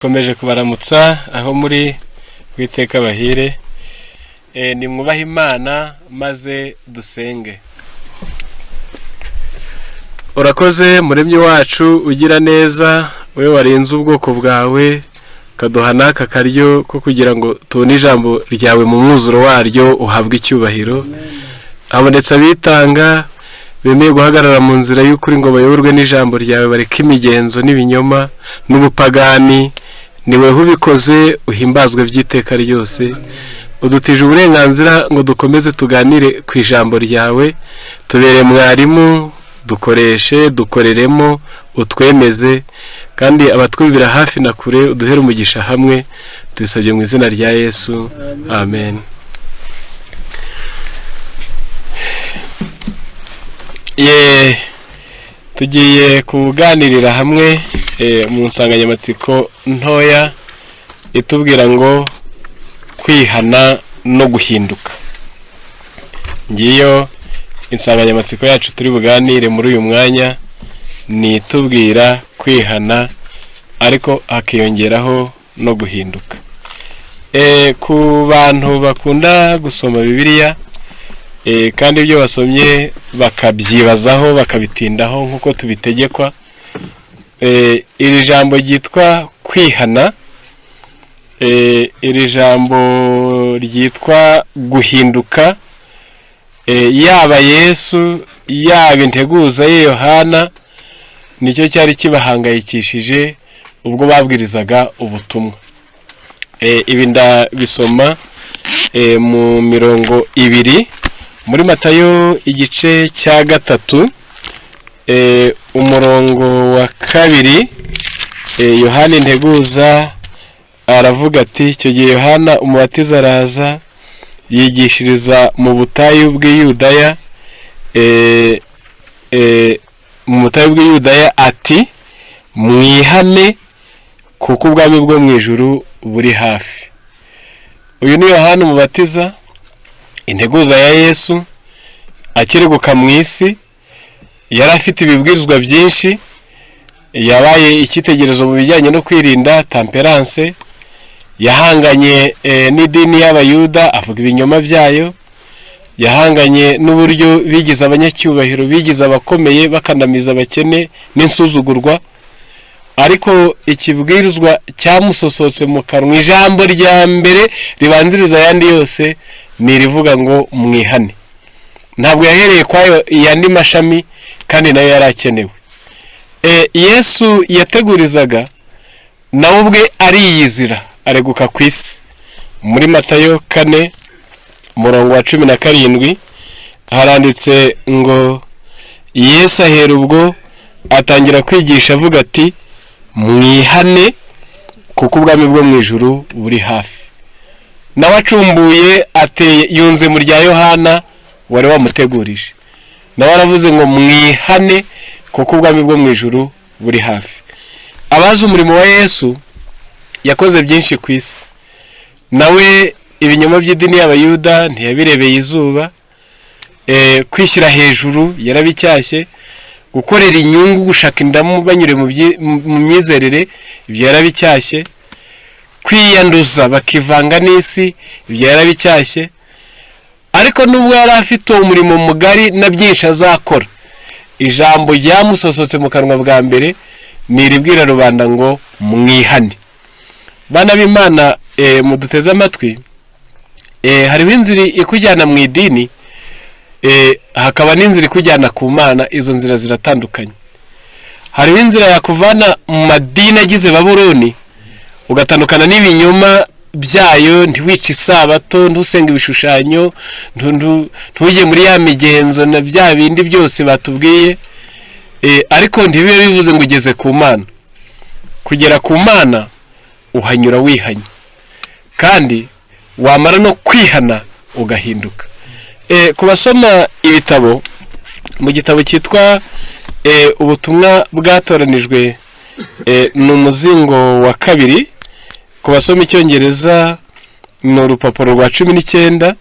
Nkomeje kubaramutsa aho muri Uwiteka bahire. Nimwubahe Imana maze dusenge. Urakoze Muremyi wacu ugira neza, wowe warinze ubwoko bwawe ukaduha n'aka karyo ko kugira ngo tubone ijambo ryawe mu mwuzuro waryo, uhabwe icyubahiro. Habonetse abitanga bemeye guhagarara mu nzira y'ukuri ngo bayoborwe n'ijambo ryawe, bareke imigenzo n'ibinyoma n'ubupagani. Ni wowe ubikoze, uhimbazwe by'iteka ryose. Udutije uburenganzira ngo dukomeze tuganire ku ijambo ryawe. Tubere mwarimu, dukoreshe, dukoreremo, utwemeze, kandi abatwumvira hafi na kure uduhere umugisha hamwe. Tubisabye mu izina rya Yesu, amen. Ye, tugiye kuganirira hamwe mu nsanganyamatsiko ntoya itubwira ngo kwihana no guhinduka. Ngiyo insanganyamatsiko yacu turi buganire muri uyu mwanya, ni itubwira kwihana ariko hakiyongeraho no guhinduka. Ku bantu bakunda gusoma Bibiliya kandi ibyo basomye bakabyibazaho, bakabitindaho nk'uko tubitegekwa, iri jambo ryitwa kwihana, iri jambo ryitwa guhinduka, yaba Yesu yaba integuza ye Yohana, nicyo cyari kibahangayikishije ubwo babwirizaga ubutumwa. Ibi ndabisoma mu mirongo ibiri muri Matayo igice cya 3, umurongo wa 2. Yohana integuza aravuga ati: "Icyo gihe Yohana Umubatiza araza yigishiriza mu butayu bw'Iyudaya, mu butayu bw'Iyudaya ati: 'Mwihane kuko ubwami bwo mu ijuru buri hafi.'" Uyu ni Yohana Umubatiza, integuza ya Yesu, akireguka mu isi. Yari afite ibibwirizwa byinshi, yabaye icyitegererezo mu bijyanye no kwirinda, temperance. Yahanganye n'idini y'Abayuda, avuga ibinyoma byayo. Yahanganye n'uburyo bigize abanyacyubahiro, bigize abakomeye, bakandamiza abakene n'insuzugurwa. Ariko ikibwirizwa cyamusosotse mu kanwa, ijambo rya mbere ribanziriza ayandi yose, ni irivuga ngo mwihane. Ntabwo yahereye kwayo yandi mashami, kandi nayo yari akenewe. Yesu yategurizaga nawe ubwe ariyizira, areguka ku isi. Muri Matayo 4 umurongo wa 17 haranditse ngo: "Yesu ahera ubwo atangira kwigisha avuga ati: 'Mwihane kuko ubwami bwo mu ijuru buri hafi.'" Nawe acumbuye ateye yunze mu rya Yohana wari wamutegurije, nawe aravuze ngo mwihane kuko ubwami bwo mu ijuru buri hafi. Abazi umurimo wa Yesu, yakoze byinshi ku isi. Nawe ibinyoma by'idini y'Abayuda ntiyabirebeye izuba. Kwishyira hejuru yarabicyashye, gukorera inyungu, gushaka indamu banyure mu myizerere, ibyo yarabicyashye, kwiyanduza bakivanga n'isi, ibyo yarabicyashye. Ariko nubwo yari afite uwo murimo mugari na byinshi azakora, ijambo ryamusosotse mu kanwa bwa mbere ni iribwira rubanda ngo mwihane. Bana b'Imana muduteze amatwi, hariho inzira ikujyana mu idini, hakaba n'inzira ikujyana ku Mana. Izo nzira ziratandukanye. Hariho inzira yakuvana mu madini agize Babuloni, ugatandukana n'ibinyoma byayo, ntiwice isabato, ntusenge ibishushanyo, ntujye muri ya migenzo na bya bindi byose batubwiye, ariko ntibibe bivuze ngo ugeze ku Mana. Kugera ku Mana uhanyura wihanye, kandi wamara no kwihana ugahinduka. Ku basoma ibitabo, mu gitabo cyitwa Ubutumwa Bwatoranijwe, ni umuzingo wa 2, ku basoma icyongereza ni urupapuro rwa 19,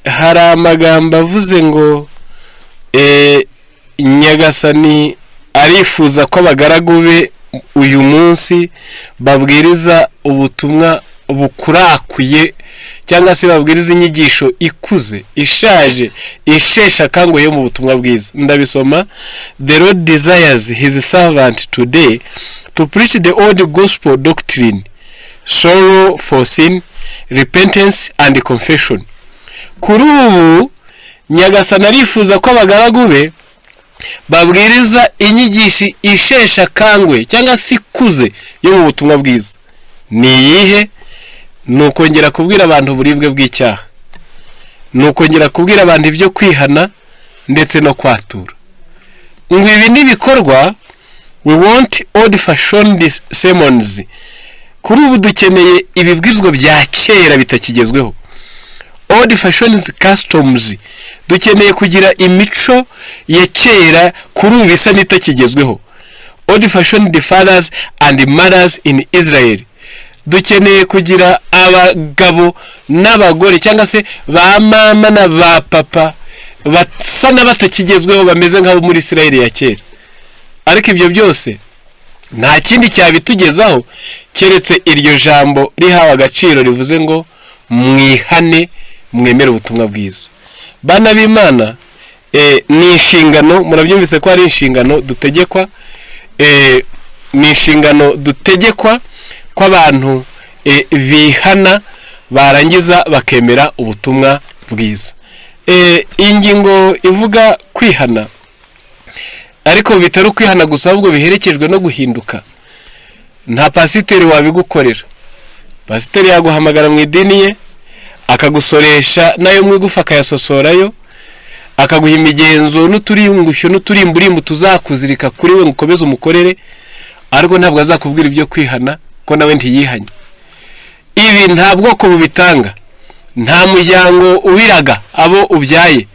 hari amagambo avuze ngo Nyagasani arifuza ko abagaragu be Uyu munsi babwiriza ubutumwa bukurakuye, cyangwa se babwiriza inyigisho ikuze, ishaje, isheshe akanguhe yo mu butumwa bwiza. Ndabisoma: "The Lord desires his servant today to preach the old gospel doctrine, sorrow for sin, repentance and confession." Kuri ubu Nyagasani arifuza ko abagaragu be babwiriza inyigisho isheshe akanguhe cyangwa se ikuze yo mu butumwa bwiza. Ni iyihe? Ni ukongera kubwira abantu uburibwe bw'icyaha, ni ukongera kubwira abantu ibyo kwihana ndetse no kwatura. Ngo ibi n'ibikorwa. "We want old fashioned sermons." Kuri ubu dukeneye ibibwirizwa bya kera bitakigezweho. "Old fashioned customs." Dukeneye kugira imico ya kera, kuri ubu isa n'itakigezweho. "Old fashioned fathers and mothers in Israel." Dukeneye kugira abagabo n'abagore, cyangwa se ba mama na ba papa, basa n'abatakigezweho, bameze nk'abo muri Israel ya kera. Ariko ibyo byose nta kindi cyabitugezaho keretse iryo jambo rihawe agaciro rivuze ngo: "Mwihane, mwemere ubutumwa bwiza." Bana b'Imana, ni inshingano. Murabyumvise ko ari inshingano dutegekwa, ni inshingano dutegekwa ko abantu bihana, barangiza bakemera ubutumwa bwiza. Iyi ngingo ivuga kwihana, ariko bitari ukwihana gusa, ahubwo biherekejwe no guhinduka. Nta pasiteri wabigukorera. Pasiteri yaguhamagara mu idini ye, akagusoresha n'ayo mu igufa akayasosorayo, akaguha imigenzo n'uturingushyo n'uturimburimbu tuzakuzirika kuri we ngo ukomeze umukorere, ariko ntabwo azakubwira ibyo kwihana, ko nawe ntiyihanye. Ibi nta bwoko bubitanga, nta muryango ubiraga abo ubyaye,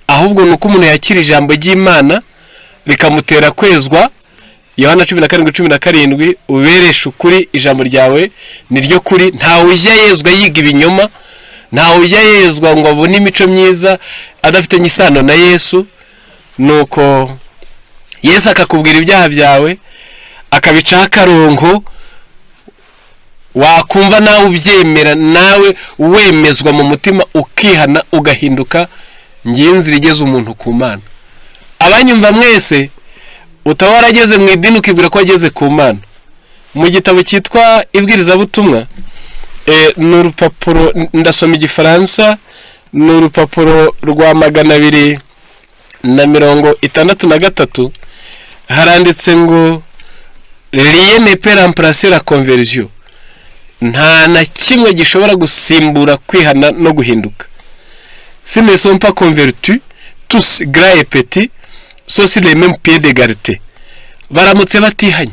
ahubwo ni uko umuntu yakira ijambo ry'Imana rikamutera kwezwa. Yohana 17:17: "Ubereshe ukuri, ijambo ryawe ni ryo kuri." Ntawe ujya yezwa yiga ibinyoma, ntawe ujya yezwa ngo abone imico myiza adafitanye isano na Yesu. Nuko Yesu akakubwira ibyaha byawe, akabicaho akarongo, wakumva nawe ubyemera, nawe wemezwa mu mutima, ukihana, ugahinduka. Ngiyi inzira igeza umuntu ku Mana. Abanyumva mwese, utaba warageze mu idini ukibwira ko wageze ku Mana. Mu gitabo cyitwa Ibwirizabutumwa, ni urupapuro, ndasoma Igifaransa, ni urupapuro rwa 263, haranditse ngo: "Rien ne peut remplacer la conversion." Nta na kimwe gishobora gusimbura kwihana no guhinduka. "S'ils ne sont pas convertis, tous, grands et petits, sont sur les mêmes pieds d'égalité." Baramutse batihanye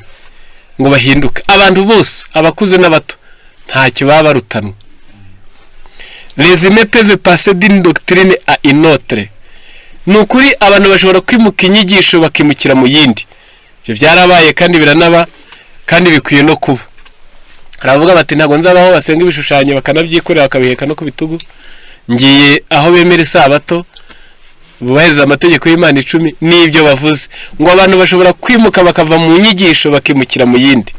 ngo bahinduke, abantu bose, abakuze n'abato, ntacyo baba barutanwa. "Les humains peuvent passer d'une doctrine à une autre." Ni ukuri, abantu bashobora kwimuka inyigisho bakimukira mu yindi. Ibyo byarabaye kandi biranaba, kandi bikwiye no kuba. Baravuga bati: "Ntabwo nzabaho basenga ibishushanyo, bakanabyikorera, bakabiheka no ku bitugu. Ngiye aho bemera isabato, bubahiriza amategeko y'Imana 10." N'ibyo bavuze ngo abantu bashobora kwimuka bakava mu nyigisho bakimukira mu yindi.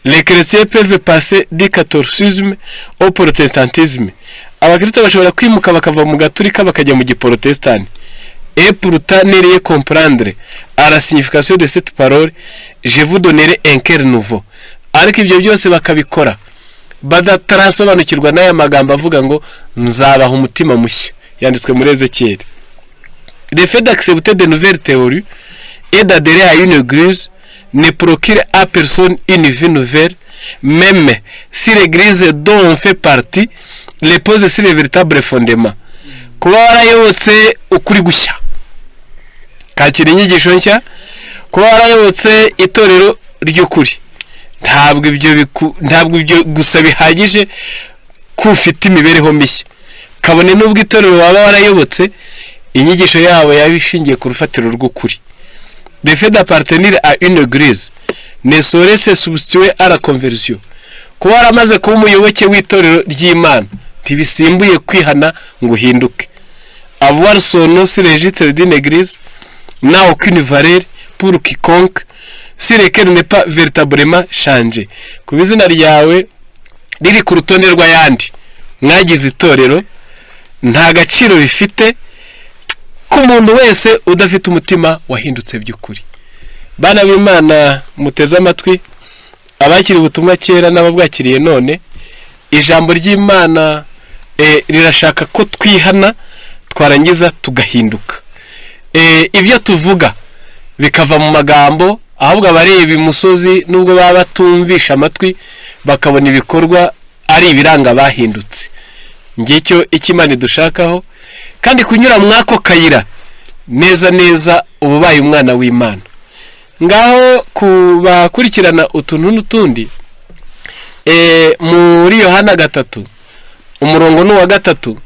"Les chrétiens peuvent passer du catholicisme au protestantisme." Abakristo bashobora kwimuka bakava mu gaturika bakajya mu giporotesitanti. "Et pourtant ne rien comprendre à la signification de cette parole: 'Je vous donnerai un cœur nouveau.'" Ariko ibyo byose bakabikora badatarasobanukirwa n'aya magambo avuga ngo: "Nzabaha umutima mushya", yanditswe muri Ezekiyeli. "Le fait d'accepter de nouvelles théories et d'adhérer à une église ne procure à personne une vie nouvelle, même si l'église dont on fait partie repose sur le véritable fondement." Kuba warayobotse ukuri gushya, kakira inyigisho nshya, kuba warayobotse itorero ry'ukuri, ntabwo ibyo gusa bihagije ko ufite imibereho mishya, kabone n'ubwo itorero waba warayobotse inyigisho yabo yaba ishingiye ku rufatiro rw'ukuri. "Le fait d'appartenir à une église ne saurait se substituer à la conversion." Kuba waramaze kuba umuyoboke w'itorero ry'Imana ntibisimbuye kwihana ngo uhinduke. "Avoir son nom sur le registre d'une église n'a aucune valeur pour quiconque. Si le cœur n'est pas véritablement changé, kuba izina ryawe riri ku rutonde rw'ayandi mwagize itorero, nta gaciro bifite ku muntu wese udafite umutima wahindutse by'ukuri. Bana b'Imana muteze amatwi, abakiriye ubutumwa kera n'ababwakiriye none, ijambo ry'Imana rirashaka ko twihana, twarangiza tugahinduka. Ibyo tuvuga bikava mu magambo, ahubwo abareba imusozi, nubwo baba batumvisha amatwi, bakabona ibikorwa ari ibiranga bahindutse. Ngicyo icyo Imana idushakaho. Kandi kunyura muri ako kayira neza neza, uba ubaye umwana w'Imana. Ngaho ku bakurikirana utuntu n'utundi, muri Yohana 3, umurongo ni uwa 3,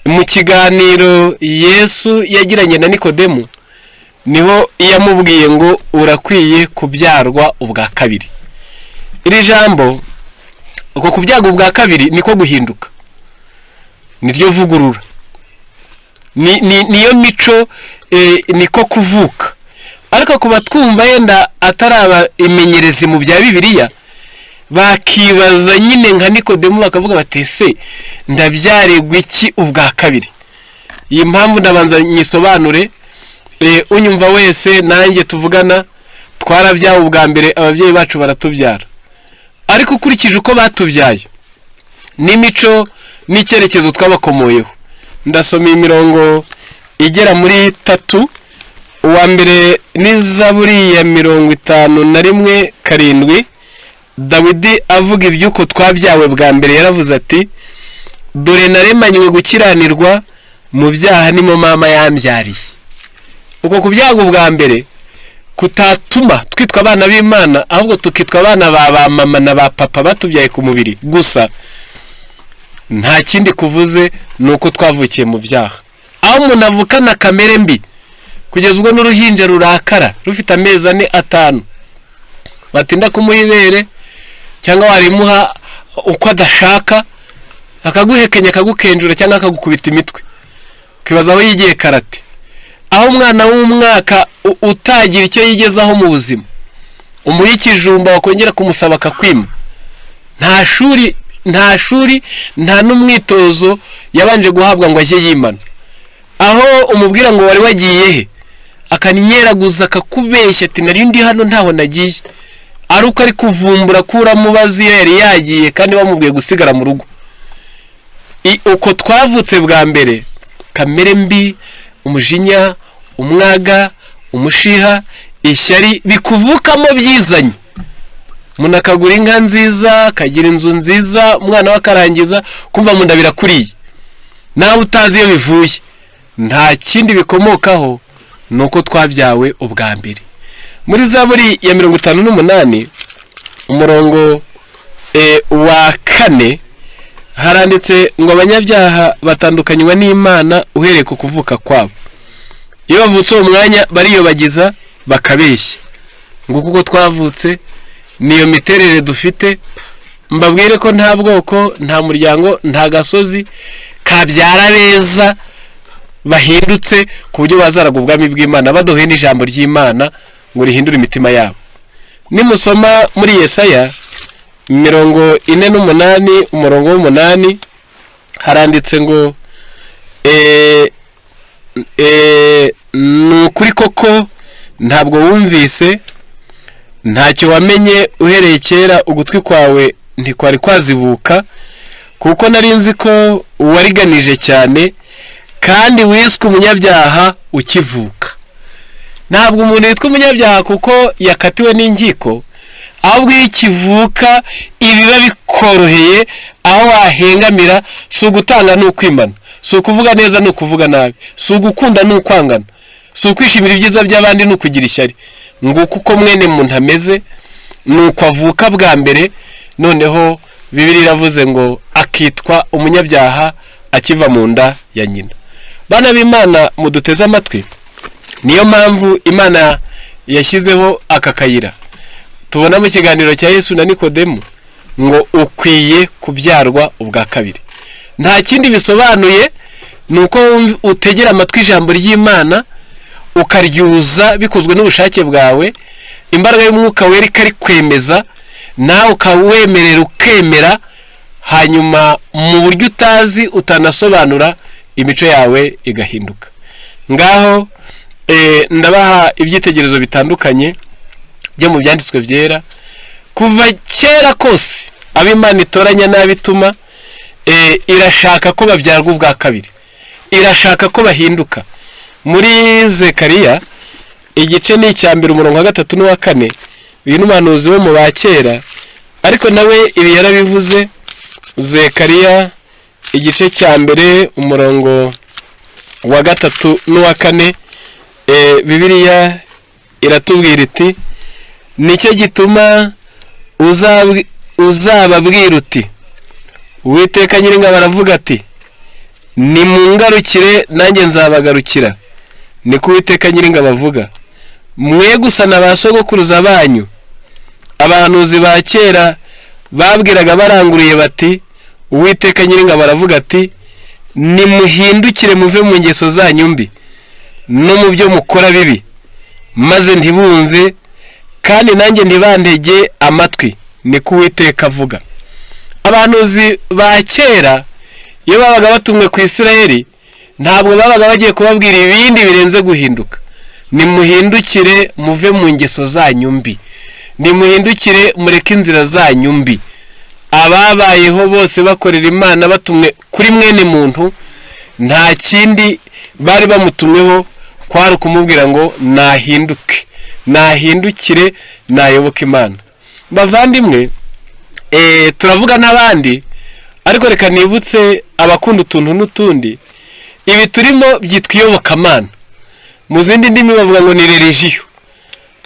mu kiganiro Yesu yagiranye na Nikodemu, niho yamubwiye ngo urakwiye kubyarwa ubwa kabiri. Iri jambo, uko kubyarwa ubwa kabiri, niko guhinduka, niryo vugurura, niyo mico, niko kuvuka. Ariko ku batwumva yenda ataraba imenyerezi mu bya Bibiliya, bakibaza nyine nka Nikodemu, bakavuga bati: "Ese ndabyarirwa iki ubwa kabiri?" Iyi mpamvu ndabanza nyisobanure. Unyumva wese nanjye tuvugana, twarabyawe ubwa mbere, ababyeyi bacu baratubyara. Ariko ukurikije uko batubyaye n'imico n'icyerekezo twabakomoyeho, ndasoma iyi mirongo igera muri itatu. Uwa mbere ni Zaburi ya 51:7. Dawidi avuga iby'uko twabyawe bwa mbere, yaravuze ati: "Dore naremanywe gukiranirwa, mu byaha nimo mama yambyariye." Uko kubyarwa ubwa mbere kutatuma twitwa abana b'Imana, ahubwo tukitwa abana ba mama na ba papa batubyaye ku mubiri gusa, nta kindi kuvuze, ni uko twavukiye mu byaha. Aho umuntu avukana kamere mbi, kugeza ubwo n'uruhinja rurakara rufite amezi 4, 5, watinda kumuha ibere cyangwa warimuha uko adashaka, akaguhekenya, akagukenjura cyangwa akagukubita imitwe, ukibaza aho yigiye karate. Aho umwana w'umwaka utagira icyo yigezaho mu buzima, umuha ikijumba, wakongera kumusaba akakwima. Nta shuri, nta shuri, nta n'umwitozo yabanje guhabwa ngo ajye yimana. Aho umubwira ngo wari wagiye he, akanyeraguza, akakubeshya ati: "Nari ndi hano, ntaho nagiye," ari uko ari kuvumbura ko uramubaza iyo yari yagiye kandi wamubwiye gusigara mu rugo. Uko twavutse bwa mbere, kamere mbi, umujinya, umwaga, umushiha, ishyari, bikuvukamo byizanye. Umuntu akagura inka nziza, akagira inzu nziza, umwana we akarangiza, kumva mu nda birakuriye, nawe utazi iyo bivuye. Nta kindi bikomokaho, ni uko twabyawe ubwa mbere. Muri Zaburi ya 58, umurongo wa 4, haranditse ngo abanyabyaha batandukanywa n'Imana uhereye ku kuvuka kwabo. Iyo bavutse uwo mwanya bariyobagiza, bakabeshya. Ngo kuko twavutse, niyo miterere dufite. Mbabwire ko nta bwoko, nta muryango, nta gasozi kabyara beza bahindutse ku buryo bazaraga ubwami bw'Imana, baduhe n'ijambo ry'Imana ngo rihindure imitima yabo. Nimusoma muri Yesaya 48, umurongo w'8, haranditse ngo ni ukuri koko ntabwo wumvise, ntacyo wamenye uhereye kera, ugutwi kwawe ntikwari kwazibuka, kuko nari nzi ko wariganije cyane kandi wiswe umunyabyaha ukivuka. Ntabwo umuntu yitwa umunyabyaha kuko yakatiwe n'inkiko, ahubwo iyo ukivuka ibiba bikoroheye. Aho wahengamira si ugutanga ni ukwimana, si ukuvuga neza ni ukuvuga nabi, si ugukunda ni ukwangana, si ukwishimira ibyiza by'abandi ni ukugira ishyari. Nguko uko mwene muntu ameze, ni uko avuka bwa mbere. Noneho Bibiliya iravuze ngo akitwa umunyabyaha akiva mu nda ya nyina. Bana b'Imana muduteze amatwi, niyo mpamvu Imana yashyizeho aka kayira tubona mu kiganiro cya Yesu na Nikodemu, ngo ukwiye kubyarwa ubwa kabiri. Nta kindi bisobanuye, ni uko utegera amatwi ijambo ry'Imana, ukaryuza bikozwe n'ubushake bwawe. Imbaraga y'Umwuka Wera ikarikwemeza, nawe ukawemerera, ukemera, hanyuma mu buryo utazi, utanasobanura, imico yawe igahinduka. Ngaho ndabaha ibyitegererezo bitandukanye byo mu Byanditswe Byera. Kuva kera kose, abo Imana itoranya n'abituma, irashaka ko babyarwa ubwa kabiri, irashaka ko bahinduka. Muri Zekariya, igice ni icya 1, umurongo wa 3 n'uwa 4. Uyu ni umuhanuzi wo mu ba kera, ariko nawe ibi yarabivuze. Zekariya, igice cya 1, umurongo wa 3 n'uwa 4, Bibiliya iratubwira iti: "Nicyo gituma uzababwira uti: 'Uwiteka Nyiringabo aravuga ati: Nimungarukire, nanjye nzabagarukira, niko Uwiteka Nyiringabo avuga. Mwe gusa na ba sogokuruza banyu, abahanuzi ba kera, babwiraga baranguriye bati: 'Uwiteka Nyiringabo aravuga ati: Nimuhindukire, muve mu ngeso zanyu mbi no mu byo mukora bibi,' maze ntibumve, kandi nanjye ntibantege amatwi, niko Uwiteka avuga." Abahanuzi ba kera, iyo babaga batumwe ku Isirayeli, ntabwo babaga bagiye kubabwira ibindi birenze guhinduka. Nimuhindukire, muve mu ngeso zanyu mbi, nimuhindukire, mureke inzira zanyu mbi. Ababayeho bose bakorera Imana batumwe kuri mwene muntu, nta kindi bari bamutumweho, kwari ukumubwira ngo nahinduke, nahindukire, nayoboke Imana. Bavandimwe, turavuga n'abandi, ariko reka nibutse abakunda utuntu n'utundi. Ibi turimo byitwa iyobokamana. Mu zindi ndimi bavuga ngo ni religion.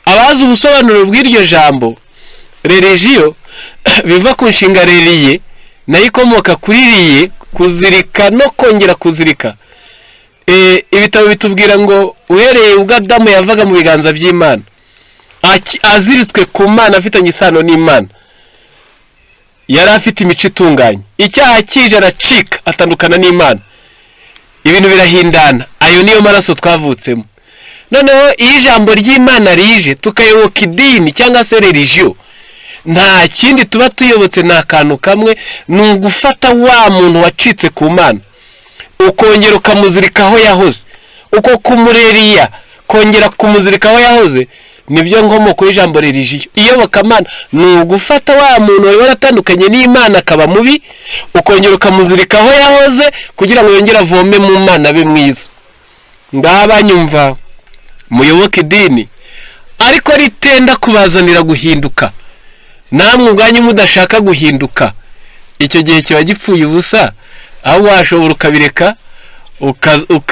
Abazi ubusobanuro bw'iryo jambo religion, biva ku nshinga relier, nayo ikomoka kuri lier, kuzirika no kongera kuzirika. Ibitabo bitubwira ngo uhereye ubwo Adamu yavaga mu biganza by'Imana, aziritswe ku Mana, afitanye isano n'Imana, yari afite imico itunganye. Icyaha kije, aracika, atandukana n'Imana, ibintu birahindana. Ayo niyo maraso twavutsemo. Noneho iyo ijambo ry'Imana rije, tukayoboka idini cyangwa se religion, nta kindi tuba tuyobotse, ni akantu kamwe: ni ugufata wa muntu wacitse ku Mana, ukongera ukamuzirika aho yahoze. Uko kumureriya, kongera kumuzirika aho yahoze, nibyo nkomoko y'ijambo religion, iyobokamana. Ni ugufata wa muntu wari waratandukanye n'Imana, akaba mubi, ukongera ukamuzirika aho yahoze kugira ngo yongere avome mu Mana, abe mwiza. Ngaha banyumva, muyoboke idini, ariko ritenda kubazanira guhinduka, namwe ubwanyu mudashaka guhinduka, icyo gihe kiba gipfuye ubusa. Aho washobora ukabireka,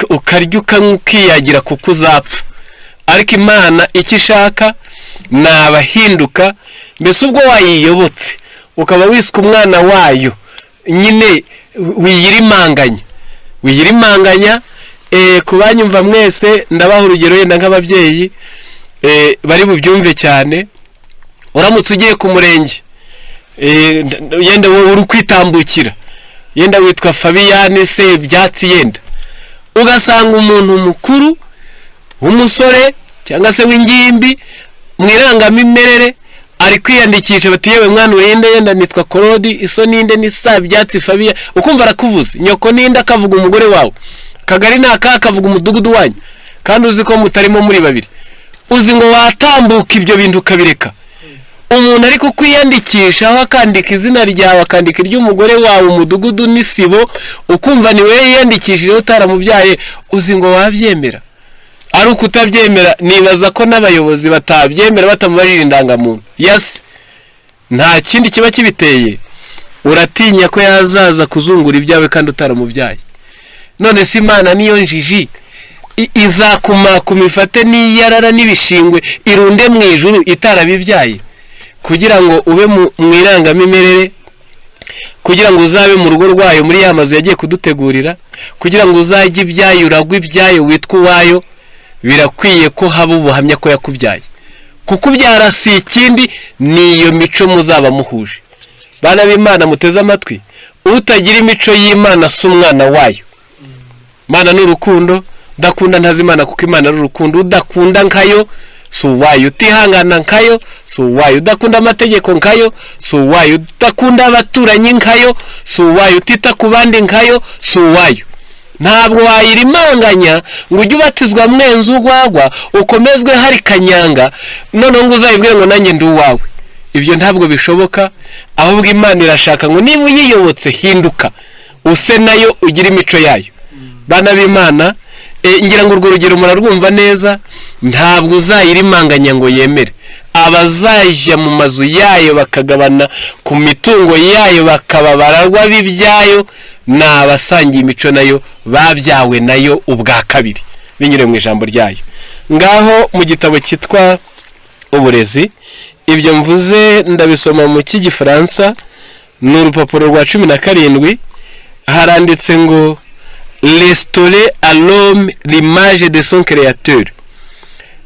ukarya, ukanywa, ukiyagira, kuko uzapfa. Ariko Imana icyo ishaka ni abahinduka. Mbese ubwo wayiyobotse, ukaba wiswe umwana wayo, nyine wiyirimanganya, wiyirimanganya. Ku banyumva mwese, ndabaha urugero yenda nk'ababyeyi bari bubyumve cyane. Uramutse ugiye ku murenge, yenda wowe uri kwitambukira, yenda witwa Fabiyani se byatsi, yenda ugasanga umuntu mukuru w'umusore cyangwa se w'ingimbi mu irangamimerere ari kwiyandikisha, bati: "Yewe mwana, urinde?" "Yenda nitwa Korodi." "Iso ninde?" "Ni sa byatsi Fabiya." Ukumva arakuvuze. "Nyoko ninde?" Akavuga umugore wawe. "Kagari ni aka?" Akavuga umudugudu wanyu, kandi uzi ko mutarimo muri babiri. Uzi ngo watambuka ibyo bintu ukabireka, umuntu ari kukwiyandikishaho, akandika izina ryawe, akandika iry'umugore wawe, umudugudu n'isibo, ukumva ni wowe yiyandikishijeho utaramubyaye? Uzi ngo wabyemera? Ari ukutabyemera. Nibaza ko n'abayobozi batabyemera batamubajije indangamuntu yasi. Nta kindi kiba kibiteye, uratinya ko yazaza kuzungura ibyawe kandi utaramubyaye. None se Imana niyo njiji izakumakuma, ifate n'iyarara n'ibishingwe, irunde mu ijuru itarabibyaye, kugira ngo ube mu irangamimerere, kugira ngo uzabe mu rugo rwayo, muri ya mazu yagiye kudutegurira, kugira ngo uzajye ibyayo, uragwe ibyayo, witwa uwayo? Birakwiye ko haba ubuhamya ko yakubyaye. Kukubyara si ikindi, ni iyo mico muzaba muhuje. Bana b'Imana muteze amatwi, utagira imico y'Imana si umwana wayo. Imana ni urukundo. Udakunda ntazi Imana, kuko Imana ari urukundo. Udakunda nkayo si umwana wayo. Si uwayo utihangana nkayo, si uwayo udakunda amategeko nkayo, si uwayo udakunda abaturanyi nkayo, si uwayo utita ku bandi nkayo, si uwayo. Ntabwo wayirimanganya ngo ujye ubatizwa mwenzi urwagwa, ukomezwe hari kanyanga, noneho ngo uzayibwire ngo nanjye ndi uwawe. Ibyo ntabwo bishoboka. Ahubwo Imana irashaka ngo niba uyiyobotse, hinduka use nayo, ugire imico yayo. Bana b'Imana, ngira ngo urwo rugero murarwumva neza. Ntabwo uzayirimanganya ngo yemere. Abazajya mu mazu yayo, bakagabana ku mitungo yayo, bakaba bararwa b'ibyayo, ni abasangiye imico nayo, babyawe nayo ubwa kabiri binyuriye mu ijambo ryayo. Ngaho mu gitabo cyitwa Uburezi, ibyo mvuze ndabisoma mu cy'igifaransa, ni urupapuro rwa 17, haranditse ngo: "Restaurer à l'homme l'image de son créateur,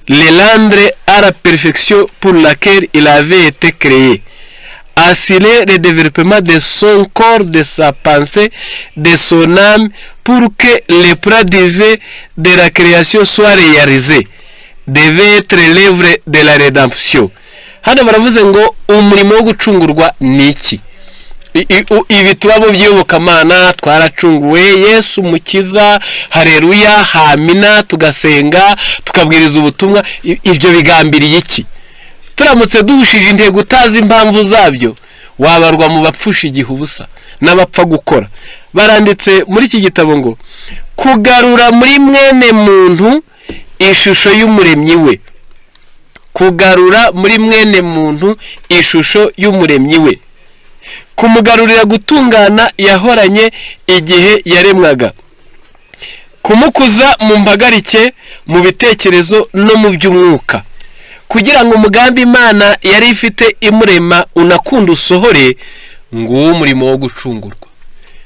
le rendre à la perfection pour laquelle il avait été créé, assurer le développement de son corps, de sa pensée, de son âme, pour que le plan divin de la création soit réalisé, devait être l'œuvre de la rédemption." Hano baravuze ngo umurimo wo gucungurwa ni iki? Ibi tuba mu by'iyobokamana, twaracunguwe, Yesu umukiza, hareruya, hamina, tugasenga, tukabwiriza ubutumwa. Ibyo bigambiriye iki? Turamutse duhushije intego utazi impamvu zabyo, wabarwa mu bapfusha igihe ubusa n'abapfa gukora. Baranditse muri iki gitabo ngo kugarura muri mwene muntu ishusho y'umuremyi we, kugarura muri mwene muntu ishusho y'umuremyi we, kumugarurira gutungana yahoranye igihe yaremwaga, kumukuza mu mpagarike, mu bitekerezo no mu by'umwuka, kugira ngo umugambi Imana yari ifite imurema unakunda usohore. Nguwo umurimo wo gucungurwa.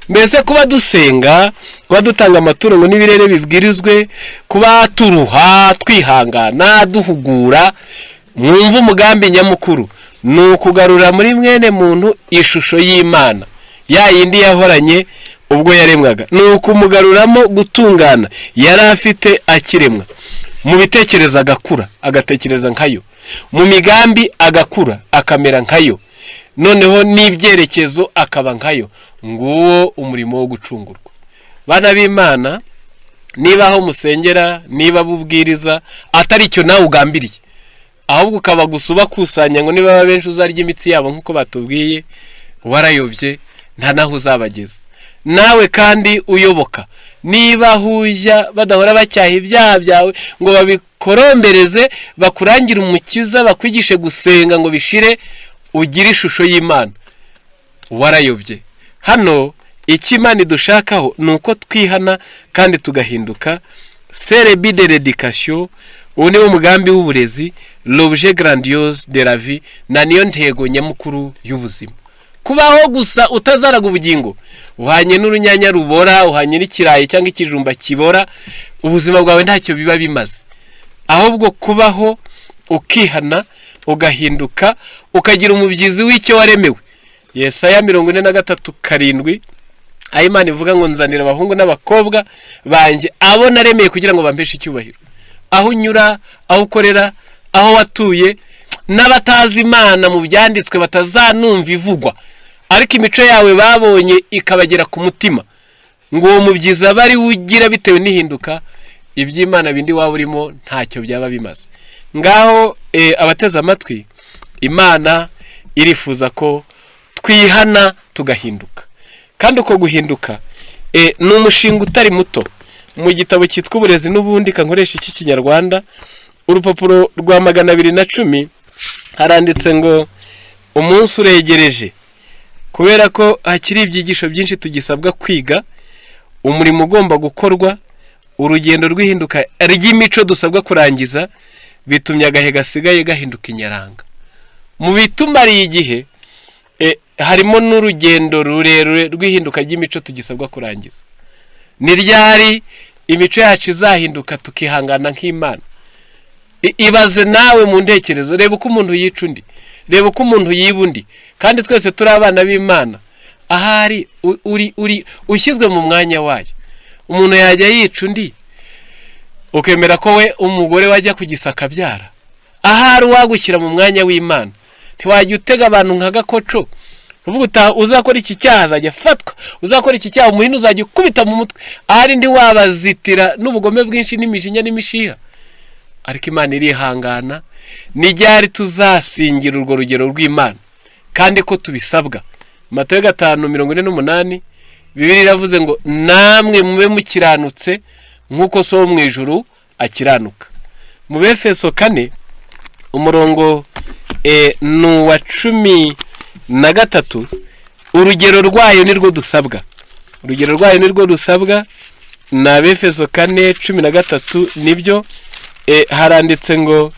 Mbese kuba dusenga, kuba dutanga amaturo ngo n'ibirere bibwirizwe, kuba turuha, twihangana, duhugura, mwumve umugambi nyamukuru ni ukugarura muri mwene muntu ishusho y'Imana ya yindi yahoranye ubwo yaremwaga, ni ukumugaruramo gutungana yari afite akiremwa, mu bitekerezo agakura agatekereza nkayo, mu migambi agakura akamera nkayo, noneho n'ibyerekezo akaba nkayo. Nguwo umurimo wo gucungurwa. Bana b'Imana, niba aho musengera, niba bubwiriza atari icyo nawe ugambiriye, ahubwo ukaba gusa ubakusanya ngo niba benshi uzarya imitsi yabo nk'uko batubwiye, warayobye, nta naho uzabageza. Nawe kandi uyoboka, niba aho ujya badahora bacyaha ibyaha byawe ngo babikorombereze, bakurangire umukiza, bakwigishe gusenga ngo bishire, ugire ishusho y'Imana, warayobye. Hano icyo Imana idushakaho ni uko twihana kandi tugahinduka. C'est le but de l'éducation, uwo ni wo mugambi w'uburezi, l'objet grandiose de la vie, na niyo ntego nyamukuru y'ubuzima. Kubaho gusa utazaraga ubugingo, uhanye n'urunyanya rubora, uhanye n'ikirayi cyangwa ikijumba kibora, ubuzima bwawe ntacyo biba bimaze. Ahubwo kubaho ukihana, ugahinduka, ukagira umubyizi w'icyo waremewe. Yesaya 43:7, aho Imana ivuga ngo: "Nzanira abahungu n'abakobwa banjye, abo naremeye kugira ngo bampeshe icyubahiro." Aho unyura, aho ukorera, aho watuye, n'abatazi Imana mu byanditswe, batazanumva ivugwa, ariko imico yawe babonye ikabagera ku mutima, ngo uwo mubyizi aba ari we ugira bitewe n'ihinduka, iby'Imana bindi waba urimo ntacyo byaba bimaze. Ngaho abateze amatwi, Imana irifuza ko twihana tugahinduka, kandi uko guhinduka ni umushinga utari muto. Mu gitabo cyitwa Uburezi n'ubundi, kankoresha iki Kinyarwanda, urupapuro rwa 210, haranditse ngo umunsi uregereje. Kubera ko hakiri ibyigisho byinshi tugisabwa kwiga, umurimo ugomba gukorwa, urugendo rw'ihinduka ry'imico dusabwa kurangiza, bitumye agahe gasigaye gahinduka inyaranga. Mu bitumariye igihe harimo n'urugendo rurerure rw'ihinduka ry'imico tugisabwa kurangiza. Ni ryari imico yacu izahinduka tukihangana nk'Imana? Ibaze nawe mu ntekerezo, reba uko umuntu yica undi, reba uko umuntu yiba undi, kandi twese turi abana b'Imana. Ahari uri ushyizwe mu mwanya wayo, umuntu yajya yica undi ukemera ko we umugore wajya ku gisaka abyara? Ahari uwagushyira mu mwanya w'Imana, ntiwajya utega abantu nka gakoco uvuga uta uzakora iki cyaha azajya afatwa, uzakora iki cyaha umuhini uzajya ukubita mu mutwe. Ahari ntiwabazitira n'ubugome bwinshi n'imijinya n'imishiha. Ariko Imana irihangana. Ni ryari tuzasingira urwo rugero rw'Imana kandi ko tubisabwa? Matayo 5:48, Bibiliya iravuze ngo: "Namwe mube mukiranutse nk'uko So wo mu ijuru akiranuka." Mu Befeso 4, umurongo ni uwa 13. Urugero rwayo nirwo dusabwa, urugero rwayo nirwo dusabwa. Ni Abefeso 4:13. Nibyo, haranditse ngo: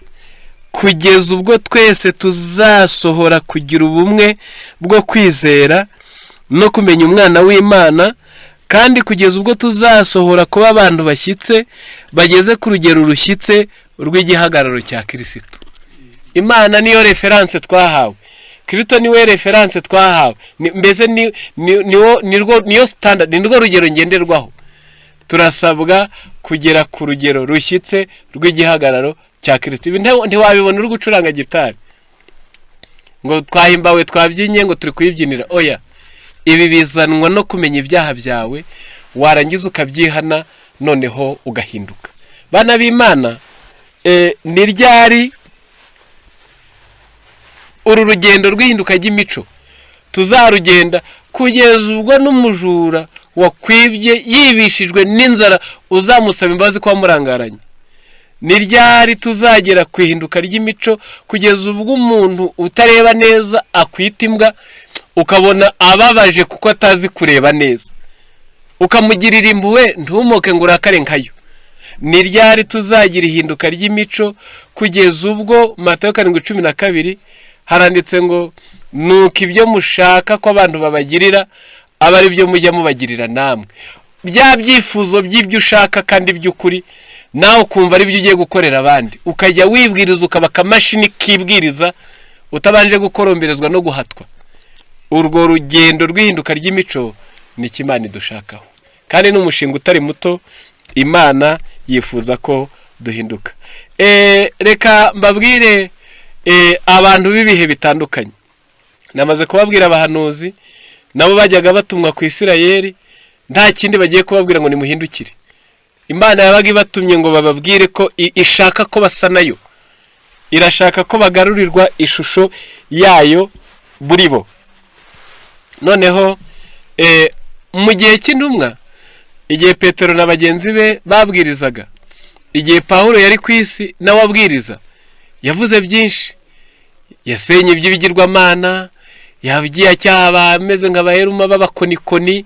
"Kugeza ubwo twese tuzasohora kugira ubumwe bwo kwizera no kumenya Umwana w'Imana, kandi kugeza ubwo tuzasohora kuba abantu bashyitse, bageze ku rugero rushyitse rw'igihagararo cya Kirisito." Imana niyo référence twahawe, Kirisito niwe référence twahawe. Mbese niyo standard, ni rwo rugero ngenderwaho. Turasabwa kugera ku rugero rushyitse rw'igihagararo cya Kirisito. Ibi ntiwabibona uri gucuranga gitari ngo twahimbawe, twabyinye, ngo turi kuyibyinira. Oya, ibi bizanwa no kumenya ibyaha byawe, warangiza ukabyihana, noneho ugahinduka. Bana b'Imana, ni ryari uru rugendo rw'ihinduka ry'imico tuzarugenda, kugeza ubwo n'umujura wakwibye yibishijwe n'inzara uzamusaba imbabazi ko wamurangaranye? Ni ryari tuzagera ku ihinduka ry'imico, kugeza ubwo umuntu utareba neza akwita imbwa, ukabona ababaje kuko atazi kureba neza, ukamugirira impuhwe, ntumuke ngo urakare nkayo? Ni ryari tuzagira ihinduka ry'imico, kugeza ubwo Matayo 7:12 haranditse ngo: "Nuko ibyo mushaka ko abantu babagirira, aba ari byo mujya mubagirira namwe"? Bya byifuzo by'ibyo ushaka kandi by'ukuri, nawe ukumva ari byo ugiye gukorera abandi, ukajya wibwiriza, ukaba akamashini kibwiriza utabanje gukoromberezwa no guhatwa. Urwo rugendo rw'ihinduka ry'imico ni cyo Imana idushakaho, kandi ni umushinga utari muto. Imana yifuza ko duhinduka. Reka mbabwire abantu b'ibihe bitandukanye. Namaze kubabwira abahanuzi, nabo bajyaga batumwa ku Isirayeli nta kindi bagiye kubabwira ngo nimuhindukire. Imana yabaga ibatumye ngo bababwire ko ishaka ko basa nayo, irashaka ko bagarurirwa ishusho yayo muri bo. Noneho mu gihe cy'intumwa, igihe Petero na bagenzi be babwirizaga, igihe Pawulo yari ku isi nawe abwiriza, yavuze byinshi. Yasenye iby'ibigirwamana, yagiye acyaha abameze nka baheruma b'abakonikoni,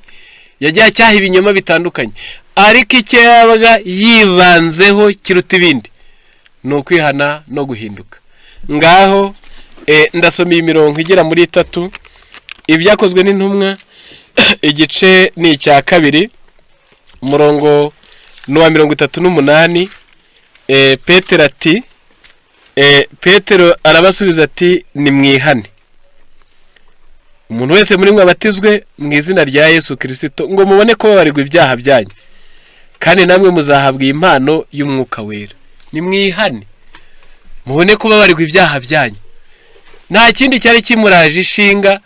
yagiye acyaha ibinyoma bitandukanye. Ariko icyo yabaga yibanzeho kiruta ibindi ni ukwihana no guhinduka. Ngaho ndasoma iyi mirongo igera muri itatu. Ibyakozwe n'Intumwa, igice ni icya 2, umurongo ni uwa 38. Petero ati, Petero arabasubiza ati: "Nimwihane, umuntu wese muri mwe abatizwe mu izina rya Yesu Kirisito, ngo mubone ko babarirwa ibyaha byanyu, kandi namwe muzahabwa iyi impano y'Umwuka Wera." Nimwihane mubone kubabarirwa ibyaha byanyu. Nta kindi cyari kimuraje ishinga,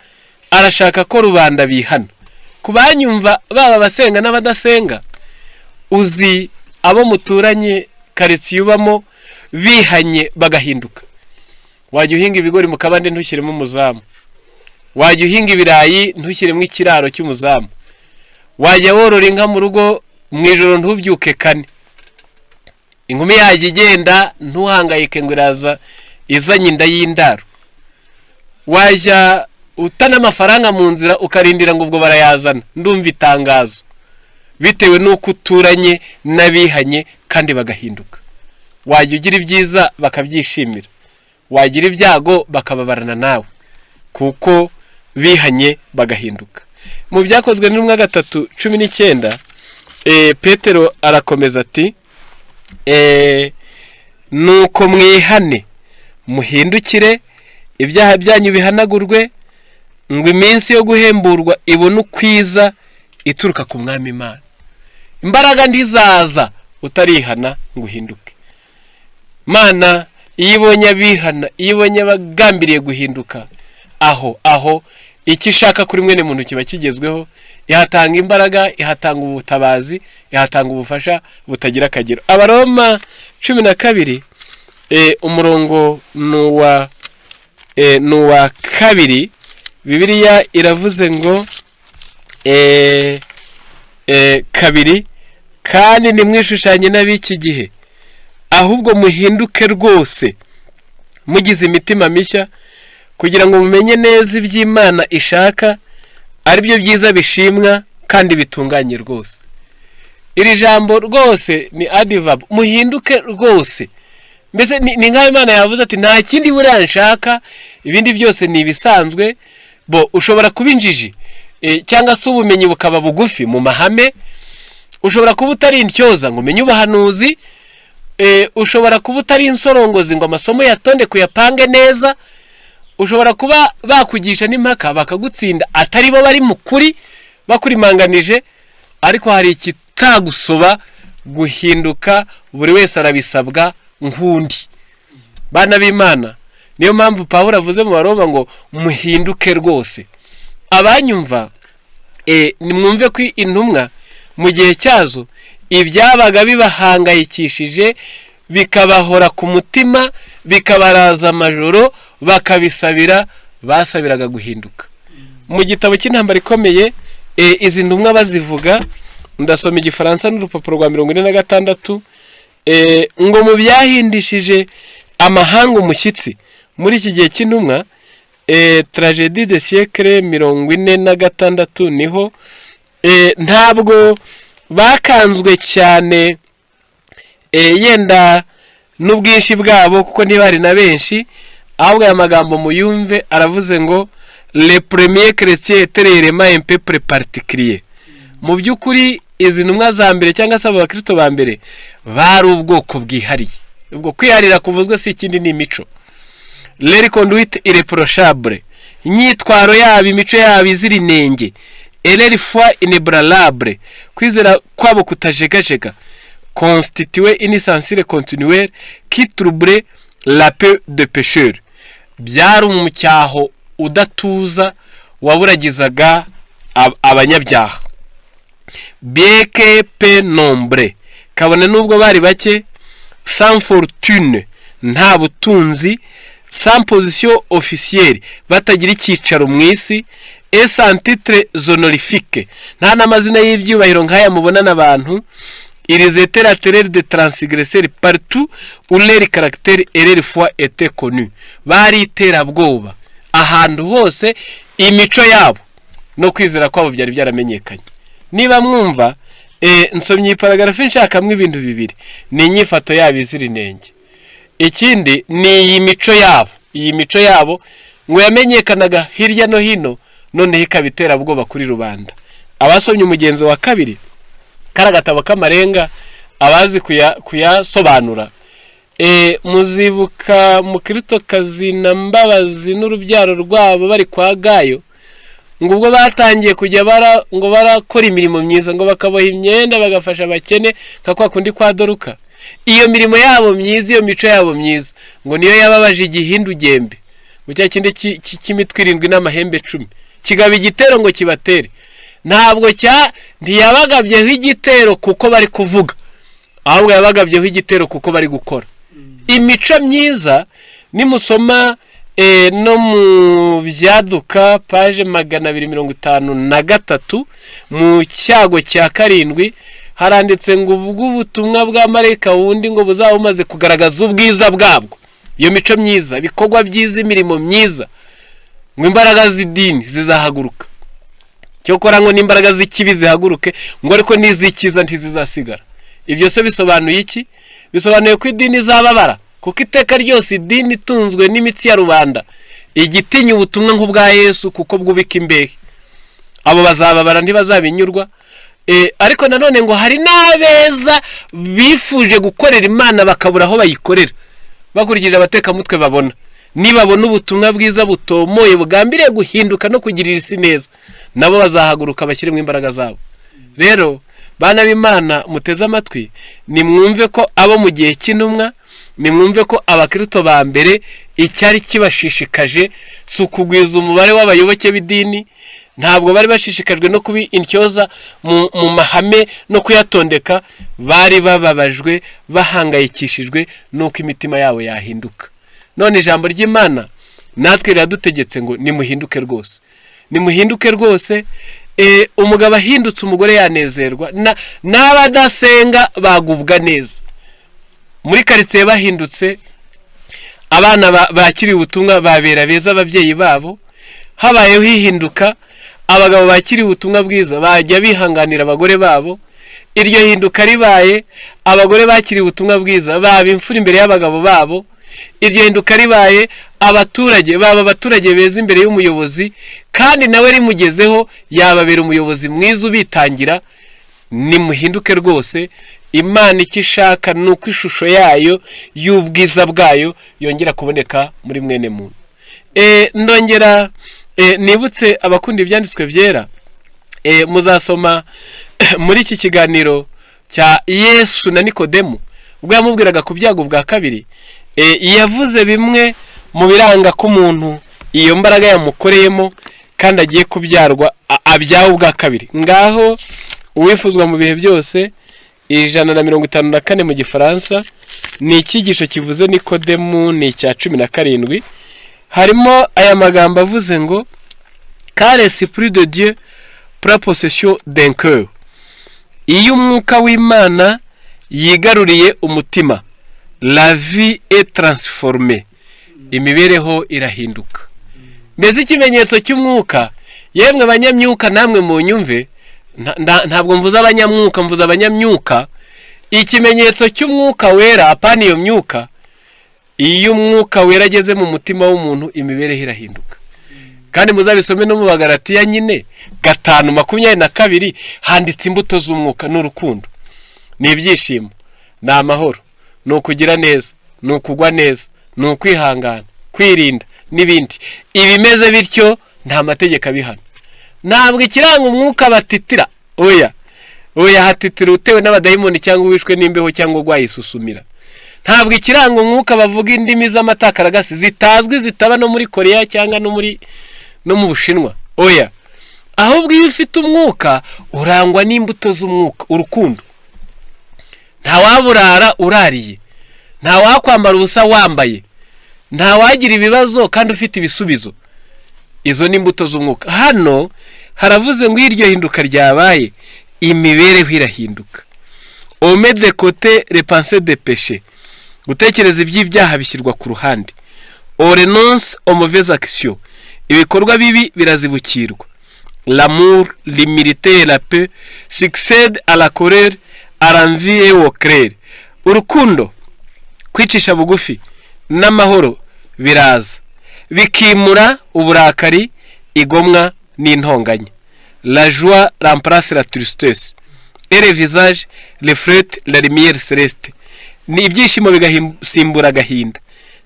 arashaka ko rubanda bihana. Ku banyumva, baba abasenga n'abadasenga, uzi abo muturanye, karitsiye ubamo, bihanye bagahinduka? Wajya uhinga ibigori mu kabande ntushyiremo umuzamu, wajya uhinga ibirayi ntushyiremo ikiraro cy'umuzamu, wajya worora inka mu rugo, mu ijoro ntubyuke kane, inkumi yajya igenda ntuhangayike ngo iraza izanye inda y'indaro, wajya utana amafaranga mu nzira ukarindira ngo ubwo barayazana, ndumva itangazo, bitewe n'uko uturanye n'abihanye kandi bagahinduka. Wajya ugira ibyiza bakabyishimira, wagira ibyago bakababarana nawe, kuko bihanye bagahinduka. Mu Byakozwe n'Intumwa 3:19, Petero arakomeza ati: "Nuko mwihane, muhindukire, ibyaha byanyu bihanagurwe, ngo iminsi yo guhemburwa ibone ukwiza ituruka ku Mwami Imana." Imbaraga ntizaza utarihana ngo uhinduke. Mana Iyo ibonye abihana, iyo ibonye abagambiriye guhinduka, aho icyo ishaka kuri mwene muntu kiba kigezweho. Ihatanga imbaraga, ihatanga ubutabazi, ihatanga ubufasha butagira akagero. Abaroma 12, umurongo ni uwa 2. Bibiliya iravuze ngo 2: "Kandi ntimwishushanye n'ab'iki gihe, ahubwo muhinduke rwose mugize imitima mishya, kugira ngo mumenye neza iby'Imana ishaka, ari byo byiza bishimwa kandi bitunganye rwose." Iri jambo "rwose" ni adverb. Muhinduke rwose, mbese ni nk'aho Imana yavuze ati: "Nta kindi buriya nshaka, ibindi byose ni ibisanzwe." Bo ushobora kuba injiji, cyangwa se ubumenyi bukaba bugufi mu mahame, ushobora kuba utari intyoza ngo umenye ubuhanuzi, ushobora kuba utari insorongozi ngo amasomo yatonde kuyapange neza, ushobora kuba bakugisha n'impaka bakagutsinda atari bo bari mu kuri, bakurimanganije, ariko hari ikitagusoba: guhinduka. Buri wese arabisabwa nk'undi. Bana b'Imana, niyo mpamvu Pawulo avuze mu Baroma ngo muhinduke rwose. Abanyumva, nimwumve ko intumwa mu gihe cyazo ibyabaga bibahangayikishije, bikabahora ku mutima, bikabaraza amajoro, bakabisabira, basabiraga guhinduka. Mu gitabo cy'Intambara Ikomeye, izi ntumwa bazivuga, ndasoma Igifaransa n'urupapuro rwa 46, ngo mu byahindishije amahanga umushyitsi muri iki gihe cy'intumwa, Tragédie des siècles 46, niho ntabwo bakanzwe cyane yenda n'ubwinshi bwabo, kuko ntibari na benshi, ahubwo aya magambo muyumve, aravuze ngo: "Les premiers chrétiens étaient réellement un peuple particulier." Mu by'ukuri izi ntumwa za mbere, cyangwa se abo bakristo ba mbere, bari ubwoko bwihariye. Ubwo kwiharira kuvuzwe si ikindi, ni imico. Leur conduite irréprochable, inyitwaro yabo, imico yabo izira inenge, et leur foi inébranlable, kwizera kwabo kutajegajega, constituaient une censure continuelle qui troublait la paix des pécheurs. Byari umucyaho udatuza waburagizaga abanyabyaha. Bien que peu nombreux, kabone n'ubwo bari bake, sans fortune, nta butunzi, sans position officielle, batagira icyicaro mu isi, et sans titre honorifique, nta n'amazina y'ibyubahiro nk'aya mubonana abantu, ils étaient la terreur des transgresseurs partout où leur caractère et leur foi étaient connus. Bari iterabwoba ahantu hose imico yabo no kwizera kwabo byari byaramenyekanye. Niba mwumva, nsomye iyi paragarafi nshakamo ibintu bibiri: ni inyifato yabo izira inenge, ikindi ni iyi mico yabo. Iyi mico yabo ngo yamenyekanaga hirya no hino, noneho ikaba iterabwoba kuri rubanda. Abasomye Umugenzo wa Kabiri, kari agatabo k'amarenga, abazi kuyasobanura, muzibuka Mukiritokazi na Mbabazi n'urubyaro rwabo bari kwa Gayo, ngo ubwo batangiye kujya bara ngo barakora imirimo myiza, ngo bakaboha imyenda, bagafasha abakene nka kwa kundi kwa Doruka. Iyo mirimo yabo myiza, iyo mico yabo myiza, ngo niyo yababaje igihindugembe mu cya kindi cy'imitwe irindwi n'amahembe 10, kigaba igitero ngo kibatere. Ntabwo cya ntiyabagabyeho igitero kuko bari kuvuga, ahubwo yabagabyeho igitero kuko bari gukora imico myiza. Nimusoma no mu Byaduka, page 253, mu cyago cya karindwi, haranditse ngo ubwo ubutumwa bwa marayika wundi ngo buzaba bumaze kugaragaza ubwiza bwabwo, iyo mico myiza, ibikorwa byiza, imirimo myiza, ngo imbaraga z'idini zizahaguruka. Cyokora ngo n'imbaraga z'ikibi zihaguruke, ngo ariko n'iz'ikiza ntizizasigara. Ibyo se bisobanuye iki? Bisobanuye ko idini izababara, kuko iteka ryose idini itunzwe n'imitsi ya rubanda igitinya ubutumwa nk'ubwa Yesu, kuko bwubika imbehe. Abo bazababara, ntibazabinyurwa. Ariko nanone ngo hari n'abeza bifuje gukorera Imana bakabura aho bayikorera bakurikije abatekamutwe babona. Nibabona ubutumwa bwiza butomoye bugambiriye guhinduka no kugirira isi neza, nabo bazahaguruka bashyiremo imbaraga zabo. Rero bana b'Imana muteze amatwi, nimwumve ko abo mu gihe cy'intumwa Nimwumve ko abakristo ba mbere icyari kibashishikaje si ukugwiza umubare w'abayoboke b'idini. Ntabwo bari bashishikajwe no kuba intyoza mu mahame no kuyatondeka. Bari bababajwe, bahangayikishijwe n'uko imitima yabo yahinduka. None ijambo ry'Imana natwe riradutegetse ngo nimuhinduke rwose, nimuhinduke rwose. Umugabo ahindutse, umugore yanezerwa, n'abadasenga bagubwa neza muri karitsiye bahindutse. Abana bakiriye ubutumwa babera beza ababyeyi babo. Habayeho ihinduka, abagabo bakiriye ubutumwa bwiza bajya bihanganira abagore babo. Iryo hinduka ribaye, abagore bakiriye ubutumwa bwiza baba imfura imbere y'abagabo babo. Iryo hinduka ribaye, abaturage baba abaturage beza imbere y'umuyobozi, kandi nawe rimugezeho yababera umuyobozi mwiza ubitangira. Nimuhinduke rwose. Imana icyo ishaka ni uko ishusho yayo y'ubwiza bwayo yongera kuboneka muri mwene muntu. Ndongera nibutse abakunda ibyanditswe byera, muzasoma muri iki kiganiro cya Yesu na Nikodemu, ubwo yamubwiraga ku byago bwa kabiri, yavuze bimwe mu biranga ko umuntu iyo mbaraga yamukoreyemo kandi agiye kubyarwa, abyawe ubwa kabiri. Ngaho uwifuzwa mu bihe byose, 154 mu Gifaransa, ni icyigisho kivuze Nikodemu, ni icya 17. Harimo aya magambo avuze ngo: "Car l'Esprit de Dieu prend possession d'un cœur", iyo umwuka w'Imana yigaruriye umutima, "la vie est transformée", imibereho irahinduka. Mbese ikimenyetso cy'umwuka, yemwe banyamyuka namwe mu nyumve, ntabwo mvuze abanyamwuka, mvuze abanyamyuka. Ikimenyetso cy'Umwuka Wera, apana iyo myuka, iyo Umwuka Wera ageze mu mutima w'umuntu, imibereho irahinduka. Kandi muzabisome no mu Bagaratiya nyine 5:22, handitse imbuto z'umwuka: ni urukundo, ni ibyishimo, ni amahoro, ni ukugira neza, ni ukugwa neza, ni ukwihangana, kwirinda n'ibindi. Ibimeze bityo nta mategeko abihana. Ntabwo ikiranga umwuka batitira, oya oya, hatitira utewe n'abadayimoni cyangwa uwishwe n'imbeho cyangwa urwaye isusumira. Ntabwo ikiranga umwuka bavuga indimi z'amatakaragasi zitazwi, zitaba no muri Koreya cyangwa no mu Bushinwa, oya. Ahubwo iyo ufite umwuka urangwa n'imbuto z'umwuka: urukundo, ntawaburara urariye, ntawakwambara ubusa wambaye, ntawagira ibibazo kandi ufite ibisubizo. Izo ni imbuto z'umwuka. Hano haravuze ngo iyo iryo hinduka ryabaye, imibereho irahinduka. "On met de côté les pensées de péché", gutekereza iby'ibyaha bishyirwa ku ruhande. "On renonce aux mauvaises actions", ibikorwa bibi birazibukirwa. "L'amour, l'humilité et la paix succèdent à la colère, à l'envie et aux querelles." Urukundo, kwicisha bugufi n'amahoro biraza bikimura uburakari, igomwa n'intonganya. "La joie remplace la tristesse et le visage reflète la lumière céleste." Ni ibyishimo bigasimbura agahinda,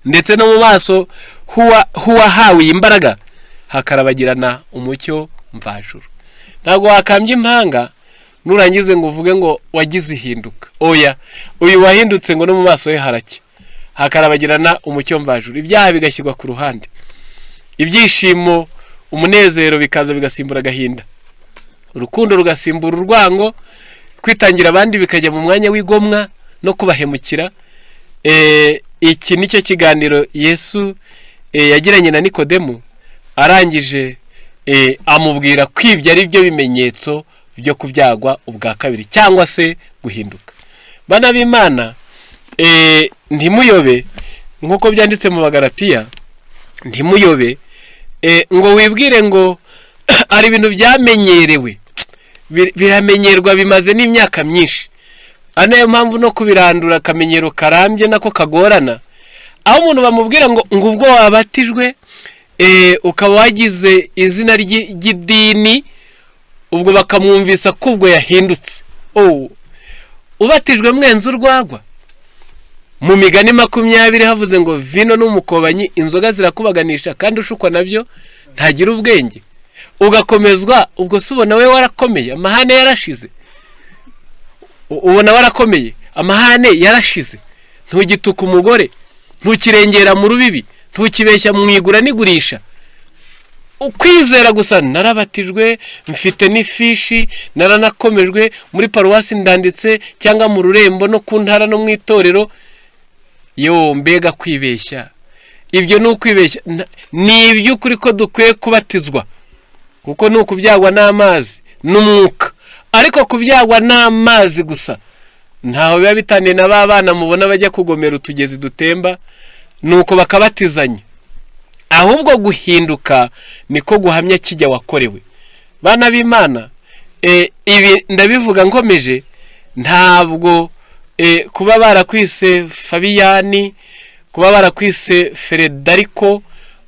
ndetse no mu maso h'uwahawe iyi mbaraga hakarabagirana umucyo mvajuru. Ntabwo wakambye impanga nurangize ngo uvuge ngo wagize ihinduka, oya. Uyu wahindutse ngo no mu maso he haracya, hakarabagirana umucyo mvajuru. Ibyaha bigashyirwa ku ruhande, ibyishimo, umunezero bikaza bigasimbura agahinda, urukundo rugasimbura urwango, kwitangira abandi bikajya mu mwanya w'igomwa no kubahemukira. Iki nicyo kiganiro Yesu yagiranye na Nikodemu, arangije amubwira ko ibyo ari byo bimenyetso byo kubyagwa ubwa kabiri cyangwa se guhinduka. Bana b'Imana, ntimuyobe, nk'uko byanditse mu Bagaratiya, ntimuyobe ngo wibwire ngo hari ibintu byamenyerewe, biramenyerwa, bimaze n'imyaka myinshi. Ari nayo mpamvu no kubirandura akamenyero karambye nako kagorana, aho umuntu bamubwira ngo ubwo wabatijwe, ukaba wagize izina ry'idini, ubwo bakamwumvisa ko ubwo yahindutse. Oh, ubatijwe mwenze urwagwa. Mu Migani 20 havuze ngo vino n'umukobanyi, inzoga zirakubaganisha, kandi ushukwa nabyo ntagira ubwenge. Ugakomezwa, ubwo se ubona we warakomeye, amahane yarashize? Ubona warakomeye, amahane yarashize? Ntugituka umugore, ntukirengera mu rubibi, ntukibeshya mu igura n'igurisha. Ukwizera gusa, narabatijwe, mfite n'ifishi, naranakomejwe muri paruwasi, ndanditse, cyangwa mu rurembo no ku ntara no mu itorero. Yo mbega kwibeshya! Ibyo ni ukwibeshya. Ni iby'ukuri ko dukwiye kubatizwa, kuko ni ukubyagwa n'amazi n'umwuka. Ariko kubyagwa n'amazi gusa ntaho biba bitaniye na ba bana mubona bajya kugomera utugezi dutemba, nuko bakabatizanya. Ahubwo guhinduka niko guhamya kijya wakorewe. Bana b'Imana, ibi ndabivuga nkomeje. Ntabwo kuba barakwise Fabiyani, kuba barakwise Feredariko,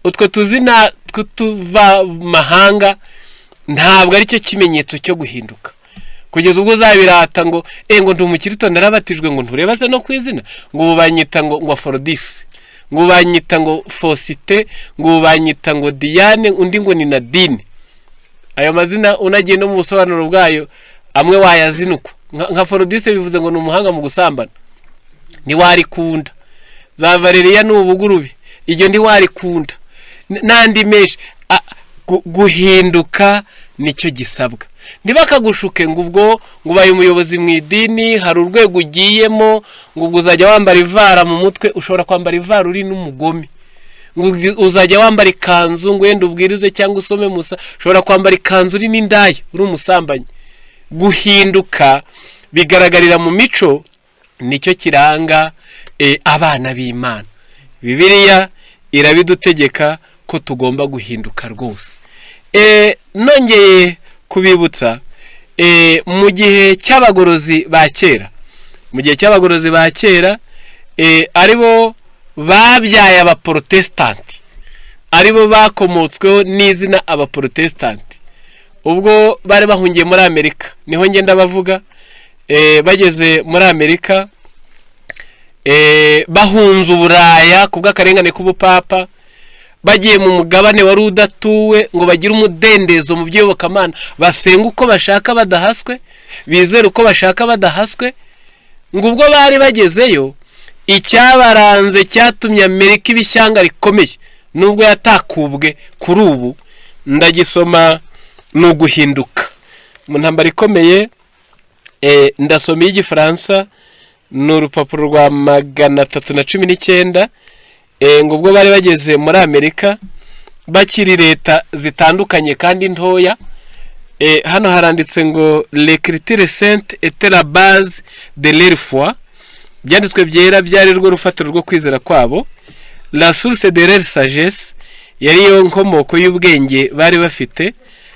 utwo tuzina tw'utuvamahanga, ntabwo aricyo kimenyetso cyo guhinduka, kugeza ubwo uzabirata ngo ngo ndi umukirito, narabatijwe, ngo ntureba se no ku izina, ngo ubu banyita ngo Aforodisi, ngo banyita ngo Fosite, ngo banyita ngo Diane, undi ngo ni Nadine. Ayo mazina unagiye no mu busobanuro bwayo, amwe wayazinukwa. Nka Forodise bivuze ngo ni umuhanga mu gusambana, ntiwarikunda. Za Valeriya ni ubugurube, iryo ntiwarikunda, n'andi menshi. Guhinduka nicyo gisabwa. Ntibakagushuke ngo ubwo ngo ubaye umuyobozi mu idini, hari urwego ugiyemo, ngo ubwo uzajya wambara ivara mu mutwe. Ushobora kwambara ivara uri n'umugome. Ngo uzajya wambara ikanzu ngo wenda ubwirize cyangwa usome musa, ushobora kwambara ikanzu uri n'indaya, uri umusambanyi. Guhinduka bigaragarira mu mico, nicyo kiranga abana b'Imana. Bibiliya irabidutegeka ko tugomba guhinduka rwose. Nongeye kubibutsa, mu gihe cy'abagorozi ba kera, mu gihe cy'abagorozi ba kera, aribo babyaye Abaporotesitanti, aribo bakomotsweho n'izina Abaporotesitanti, ubwo bari bahungiye muri Amerika, niho ngenda bavuga, bageze muri Amerika bahunze Uburaya ku bw'akarengane k'ubupapa, bagiye mu mugabane wari udatuwe ngo bagire umudendezo mu by'iyobokamana, basenga uko bashaka badahaswe, bizere uko bashaka badahaswe. Ngo ubwo bari bagezeyo, icyabaranze cyatumye Amerika iba ishyanga rikomeye nubwo yatakubwe kuri ubu, ndagisoma, ni uguhinduka mu ntambara ikomeye. Ndasoma iy'Igifaransa, ni urupapuro rwa 319. Ngo ubwo bari bageze muri Amerika bakiri leta zitandukanye kandi ntoya, hano haranditse ngo "L'écriture sainte était la base de leur foi", Ibyanditswe byera byari rwo rufatiro rwo kwizera kwabo, "la source de leur sagesse", yari yo nkomoko y'ubwenge bari bafite,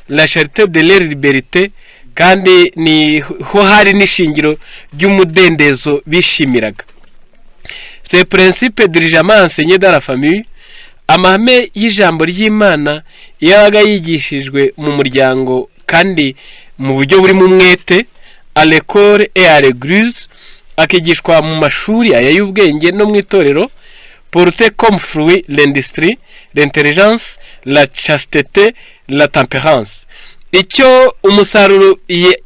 "la charte de leur liberté", kandi ni ho hari n'ishingiro ry'umudendezo bishimiraga. "Ces principes diligemment enseignés dans la famille", amahame y'ijambo ry'Imana iyo yabaga yigishijwe mu muryango kandi mu buryo burimo umwete, "à l'école et à l'église", akigishwa mu mashuri aya y'ubwenge no mu itorero, "portaient comme fruit l'industrie, l'intelligence, la chasteté, la tempérance". Icyo umusaruro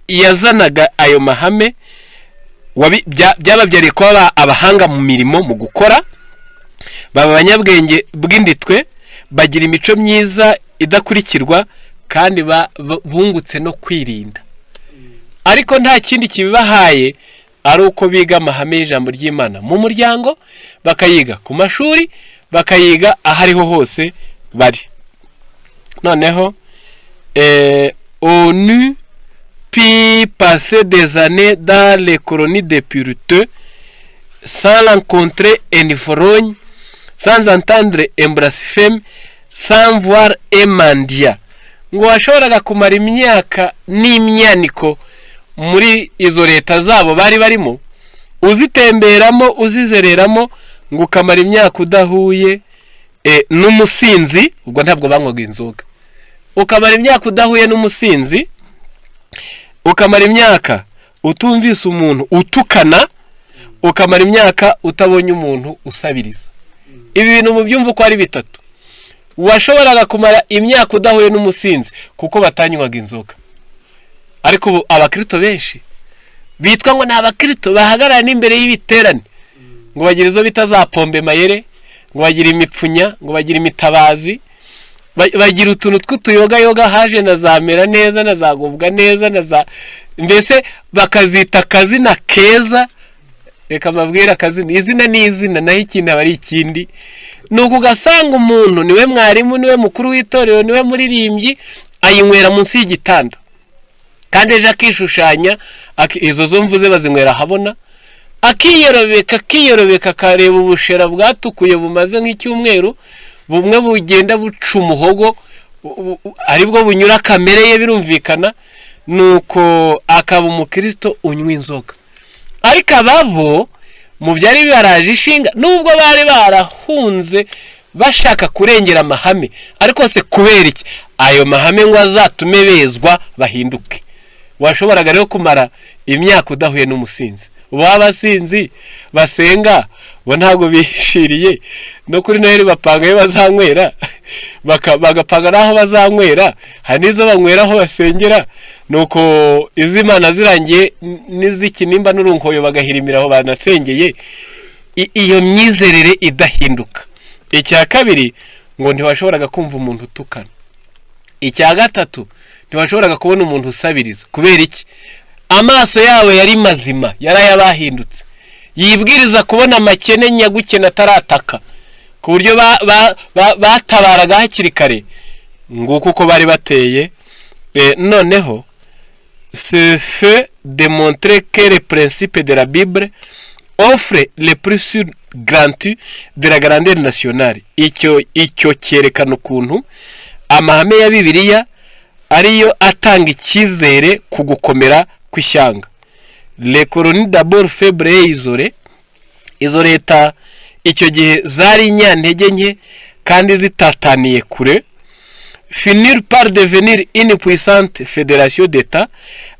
yazanaga ayo mahame byababyariye kuba abahanga mu mirimo, mu gukora, baba abanyabwenge bw'inditwe, bagira imico myiza idakurikirwa, kandi bungutse no kwirinda. Ariko nta kindi kibibahaye, ari uko biga amahame y'ijambo ry'Imana mu muryango, bakayiga ku mashuri, bakayiga aho ariho hose bari. Noneho "on eût pu passer des années dans les colonies des puritains sans rencontrer un ivrogne, sans entendre un blasphème, sans voir un mendiant." Ngo washoboraga kumara imyaka n'imyaniko muri izo leta zabo bari barimo, uzitemberamo, uzizereramo, ngo ukamara imyaka udahuye n'umusinzi. Ubwo ntabwo banywaga inzoga. Ukamara imyaka udahuye n'umusinzi, ukamara imyaka utumvise umuntu utukana, ukamara imyaka utabonye umuntu usabiriza. Ibi bintu mu byumva uko ari bitatu. Washoboraga kumara imyaka udahuye n'umusinzi kuko batanywaga inzoga. Ariko ubu abakristo benshi bitwa ngo ni abakristo bahagarara n'imbere y'ibiterane. Ngo bagira izo bita za pombe mayere, ngo bagira imipfunya, ngo bagira imitabazi, bagira utuntu tw'utuyogayoga. Haje na za mera neza na za gubwa neza na za, mbese bakazita akazina keza. Reka mbabwire, akazina, izina ni izina, naho ikintu aba ari ikindi. Ni uku ugasanga umuntu niwe mwarimu, niwe mukuru w'itorero, niwe muririmbyi, ayinywera munsi y'igitanda, kandi ejo akishushanya. Izo zo mvuze bazinywera ahabona, akiyorobeka, akiyorobeka, akareba ubushera bwatukuye bumaze nk'icyumweru, bumwe bugenda buca umuhogo, aribwo bunyura kamere ye, birumvikana. Nuko akaba umukristo unywa inzoga. Ariko ababo mu byari bibaraje ishinga, nubwo bari barahunze bashaka kurengera amahame, ariko se kubera iki? Ayo mahame ngo azatume bezwa, bahinduke. Washoboraga rero kumara imyaka udahuye n'umusinzi. Ubu abasinzi basenga bo ntabwo bishiriye no kuri Noheli, bapanga ayo bazanywera, bagapanga n'aho bazanywera. Hari n'izo banywera aho basengera, nuko iz'Imana zirangiye n'iz'ikinimba n'urunkoyo bagahirimira aho banasengeye. Iyo myizerere idahinduka. Icya kabiri, ngo ntiwashoboraga kumva umuntu utukana. Icya gatatu, ntiwashoboraga kubona umuntu usabiriza. Kubera iki? Amaso yabo yari mazima, yari ay'abahindutse, yibwiriza kubona amakene nyagukene atarataka, ku buryo batabaraga hakiri kare. Nguko uko bari bateye. Noneho ce fait démontrer que les principes de la Bible offrent les plus sûres garanties de la grandeur nationale. Icyo cyerekana ukuntu amahame ya Bibiliya ariyo atanga icyizere ku gukomera kw'ishyanga. Les colonies, d'abord faibles et isolées, izo leta icyo gihe zari inyantege nke kandi zitataniye kure, finirent par devenir une puissante fédération d'États.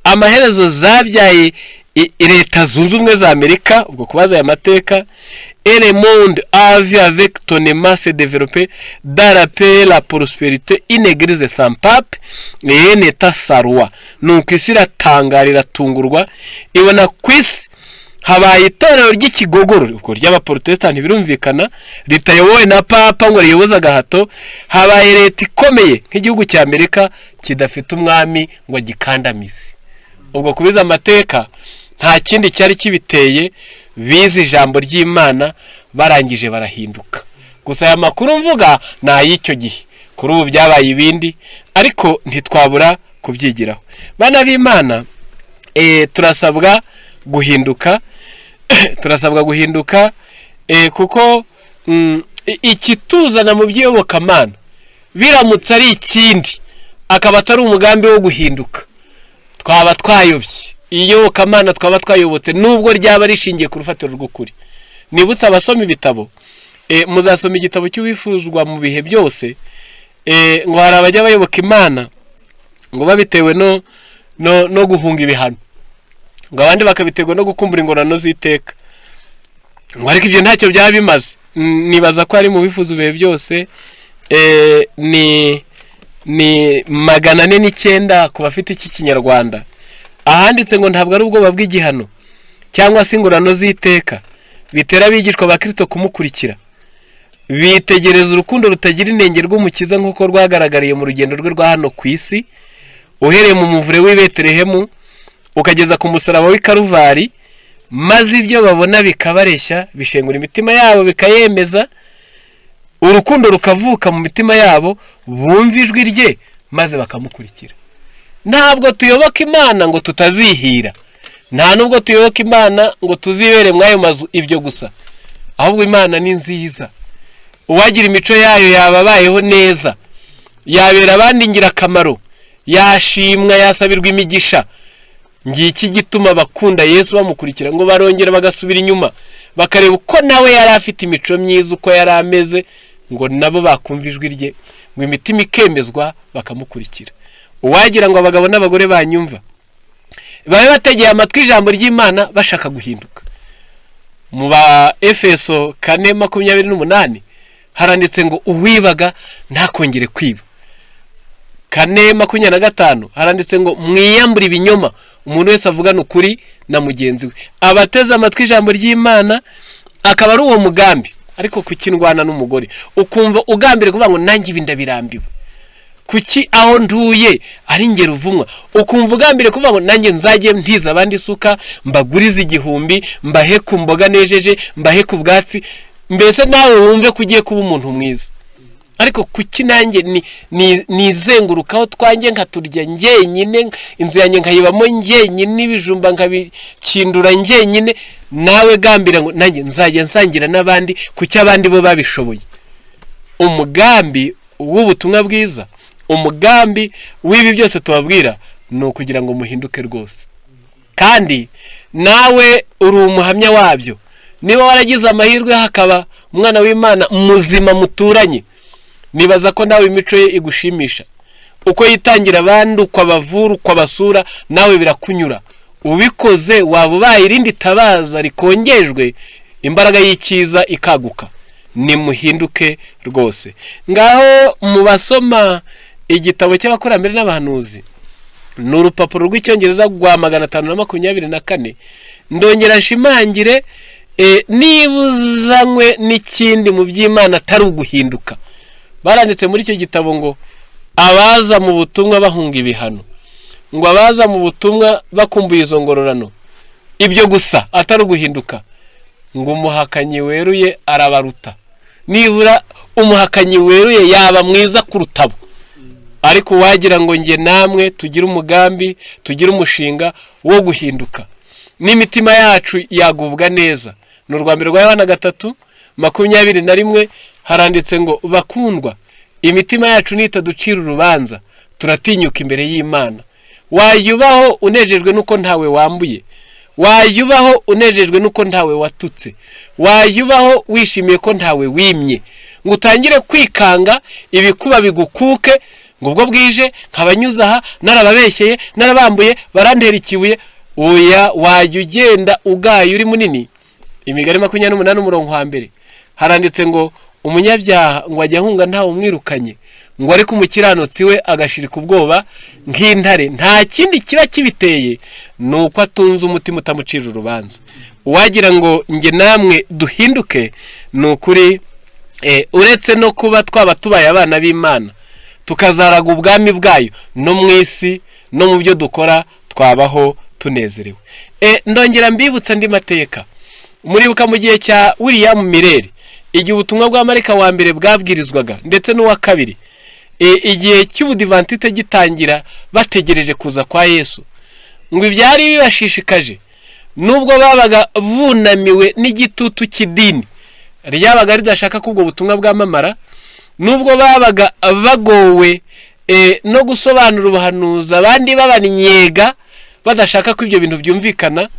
Amaherezo zabyaye Leta Zunze Ubumwe za Amerika. Ubwo kubaza aya mateka, et le monde a vu avec étonnement se développer dans la paix et la prospérité une église sans pape et un État sans roi. Nuko isi iratangara, iratungurwa, ibona ku isi habaye itorero ry'ikigogoro, ubwo ry'abaporotesitanti birumvikana, ritayobowe na papa ngo riyoboze agahato. Habaye leta ikomeye nk'igihugu cya Amerika kidafite umwami ngo agikandamize. Ubwo kubiza amateka, nta kindi cyari kibiteye, bize ijambo ry'Imana, barangije barahinduka. Gusa aya makuru mvuga ni ay'icyo gihe, kuri ubu byabaye ibindi, ariko ntitwabura kubyigiraho. Bana b'Imana, turasabwa guhinduka, turasabwa guhinduka, kuko ikituzana mu by'iyobokamana biramutse ari ikindi, akaba atari umugambi wo guhinduka, twaba twayobye. Iyobokamana twaba twayobotse, nubwo ryaba rishingiye ku rufatiro rw'ukuri. Nibutse abasoma ibitabo, muzasoma igitabo cy'Uwifuzwa mu Bihe Byose, ngo hari abajya bayoboka Imana ngo babitewe no guhunga ibihano, ngo abandi bakabiterwa no gukumbura ingororano z'iteka, ngo ariko ibyo ntacyo byaba bimaze. Nibaza ko ari mu Bifuza ibihe byose, ni 409 ku bafite iki Kinyarwanda, ahanditse ngo ntabwo ari ubwoba bw'igihano cyangwa se ingororano z'iteka bitera abigishwa ba Kirisito kumukurikira. Bitegereza urukundo rutagira inenge rw'Umukiza nk'uko rwagaragariye mu rugendo rwe rwa hano ku isi, uhereye mu muvure w'i Betelehemu ukageza ku musaraba w'i Karuvari, maze ibyo babona bikabareshya, bishengura imitima yabo, bikayemeza, urukundo rukavuka mu mitima yabo, bumva ijwi rye maze bakamukurikira. Ntabwo tuyoboka Imana ngo tutazihira, nta nubwo tuyoboka Imana ngo tuzibere muri ayo mazu ibyo gusa. Ahubwo Imana ni nziza, uwagira imico yayo yaba abayeho neza, yabera abandi ingirakamaro, yashimwa, yasabirwa imigisha. Ngiki gituma abakunda Yesu bamukurikira. Ngo barongera bagasubira inyuma, bakareba uko nawe yari afite imico myiza, uko yari ameze, ngo nabo bakumva ijwi rye, ngo imitima ikemezwa, bakamukurikira. Uwagira ngo abagabo n'abagore banyumva babe bategeye amatwi ijambo ry'Imana bashaka guhinduka. Mu ba Efeso 4:28 haranditse ngo uwibaga ntakongere kwiba. 4:25 haranditse ngo mwiyambure ibinyoma, umuntu wese avugana ukuri na mugenzi we. Abateze amatwi ijambo ry'Imana Akaba ari uwo mugambi. Ariko kuki ndwana n'umugore? Ukumva ugambiriye kuvuga ngo nanjye ibi ndabirambiwe. Kuki aho ntuye ari ngero uvumwa? Ukumva ugambiriye kuvuga ngo nanjye nzajye ntiza abandi isuka, mbagurize 1000, mbahe ku mboga nejeje, mbahe ku bwatsi, mbese nawe wumve ko ugiye kuba umuntu mwiza. Ariko kuki nanjye nizengurukaho twanjye nkaturya njyenyine, inzu yanjye nkayibamo njyenyine, ibijumba nkabikindura njyenyine? Nawe gambira ngo nanjye nzajya nsangira n'abandi. Kuki abandi bo babishoboye? Umugambi w'ubutumwa bwiza, umugambi w'ibi byose tubabwira, ni ukugira ngo muhinduke rwose. Kandi nawe uri umuhamya wabyo. Niba waragize amahirwe hakaba umwana w'Imana muzima muturanye, nibaza ko nawe imico ye igushimisha, uko yitangira abandi, uko abavura, uko abasura, nawe birakunyura. Ubikoze waba ubaye irindi tabaza rikongejwe imbaraga y'icyiza ikaguka. Nimuhinduke rwose. Ngaho mu basoma igitabo cy'Abakurambere n'Abahanuzi, ni urupapuro rw'Icyongereza rwa 524. Ndongera nshimangire, niba uzanywe n'ikindi mu by'Imana atari uguhinduka, baranditse muri icyo gitabo ngo abaza mu butumwa bahunga ibihano, ngo abaza mu butumwa bakumbuye izo ngororano, ibyo gusa atari uguhinduka, ngo umuhakanyi weruye arabaruta. Nibura umuhakanyi weruye yaba mwiza kuruta abo. Ariko wagira ngo njye namwe tugire umugambi, tugire umushinga wo guhinduka, n'imitima yacu yagubwa neza. Ni urwa mbere rwa Yohana 3:21, haranditse ngo: "Bakundwa, imitima yacu nitaducira urubanza, turatinyuka imbere y'Imana." Wayubaho unejejwe n'uko ntawe wambuye, wayubaho unejejwe n'uko ntawe watutse, wayubaho wishimiye ko ntawe wimye, ngo utangire kwikanga ibikuba bigukuke, ngo ubwo bwije nkabanyuze aha narababeshyeye, narabambuye, barantera ikibuye. Oya, wajya ugenda ugaye uri munini. Imigani 28 umurongo wa mbere haranditse ngo umunyabyaha ngo ajya ahunga ntawe umwirukanye, ngo ariko umukiranutsi we agashirika ubwoba nk'intare. Nta kindi kiba kibiteye, ni uko atunze umutima utamucira urubanza. Uwagira ngo njye namwe duhinduke, ni ukuri, uretse no kuba twaba tubaye abana b'Imana, tukazaraga ubwami bwayo, no mu isi no mu byo dukora twabaho tunezerewe. Ndongera mbibutsa andi mateka. Muribuka mu gihe cya William Miller, igihe ubutumwa bwa marayika wa mbere bwabwirizwaga ndetse n'uwa kabiri, igihe cy'Ubudivantite gitangira, bategereje kuza kwa Yesu, ngo ibyari bibashishikaje, nubwo babaga bunamiwe n'igitutu cy'idini ryabaga ridashaka ko ubwo butumwa bwamamara, nubwo babaga bagowe no gusobanura ubuhanuzi, abandi babanyega badashaka ko ibyo bintu byumvikana,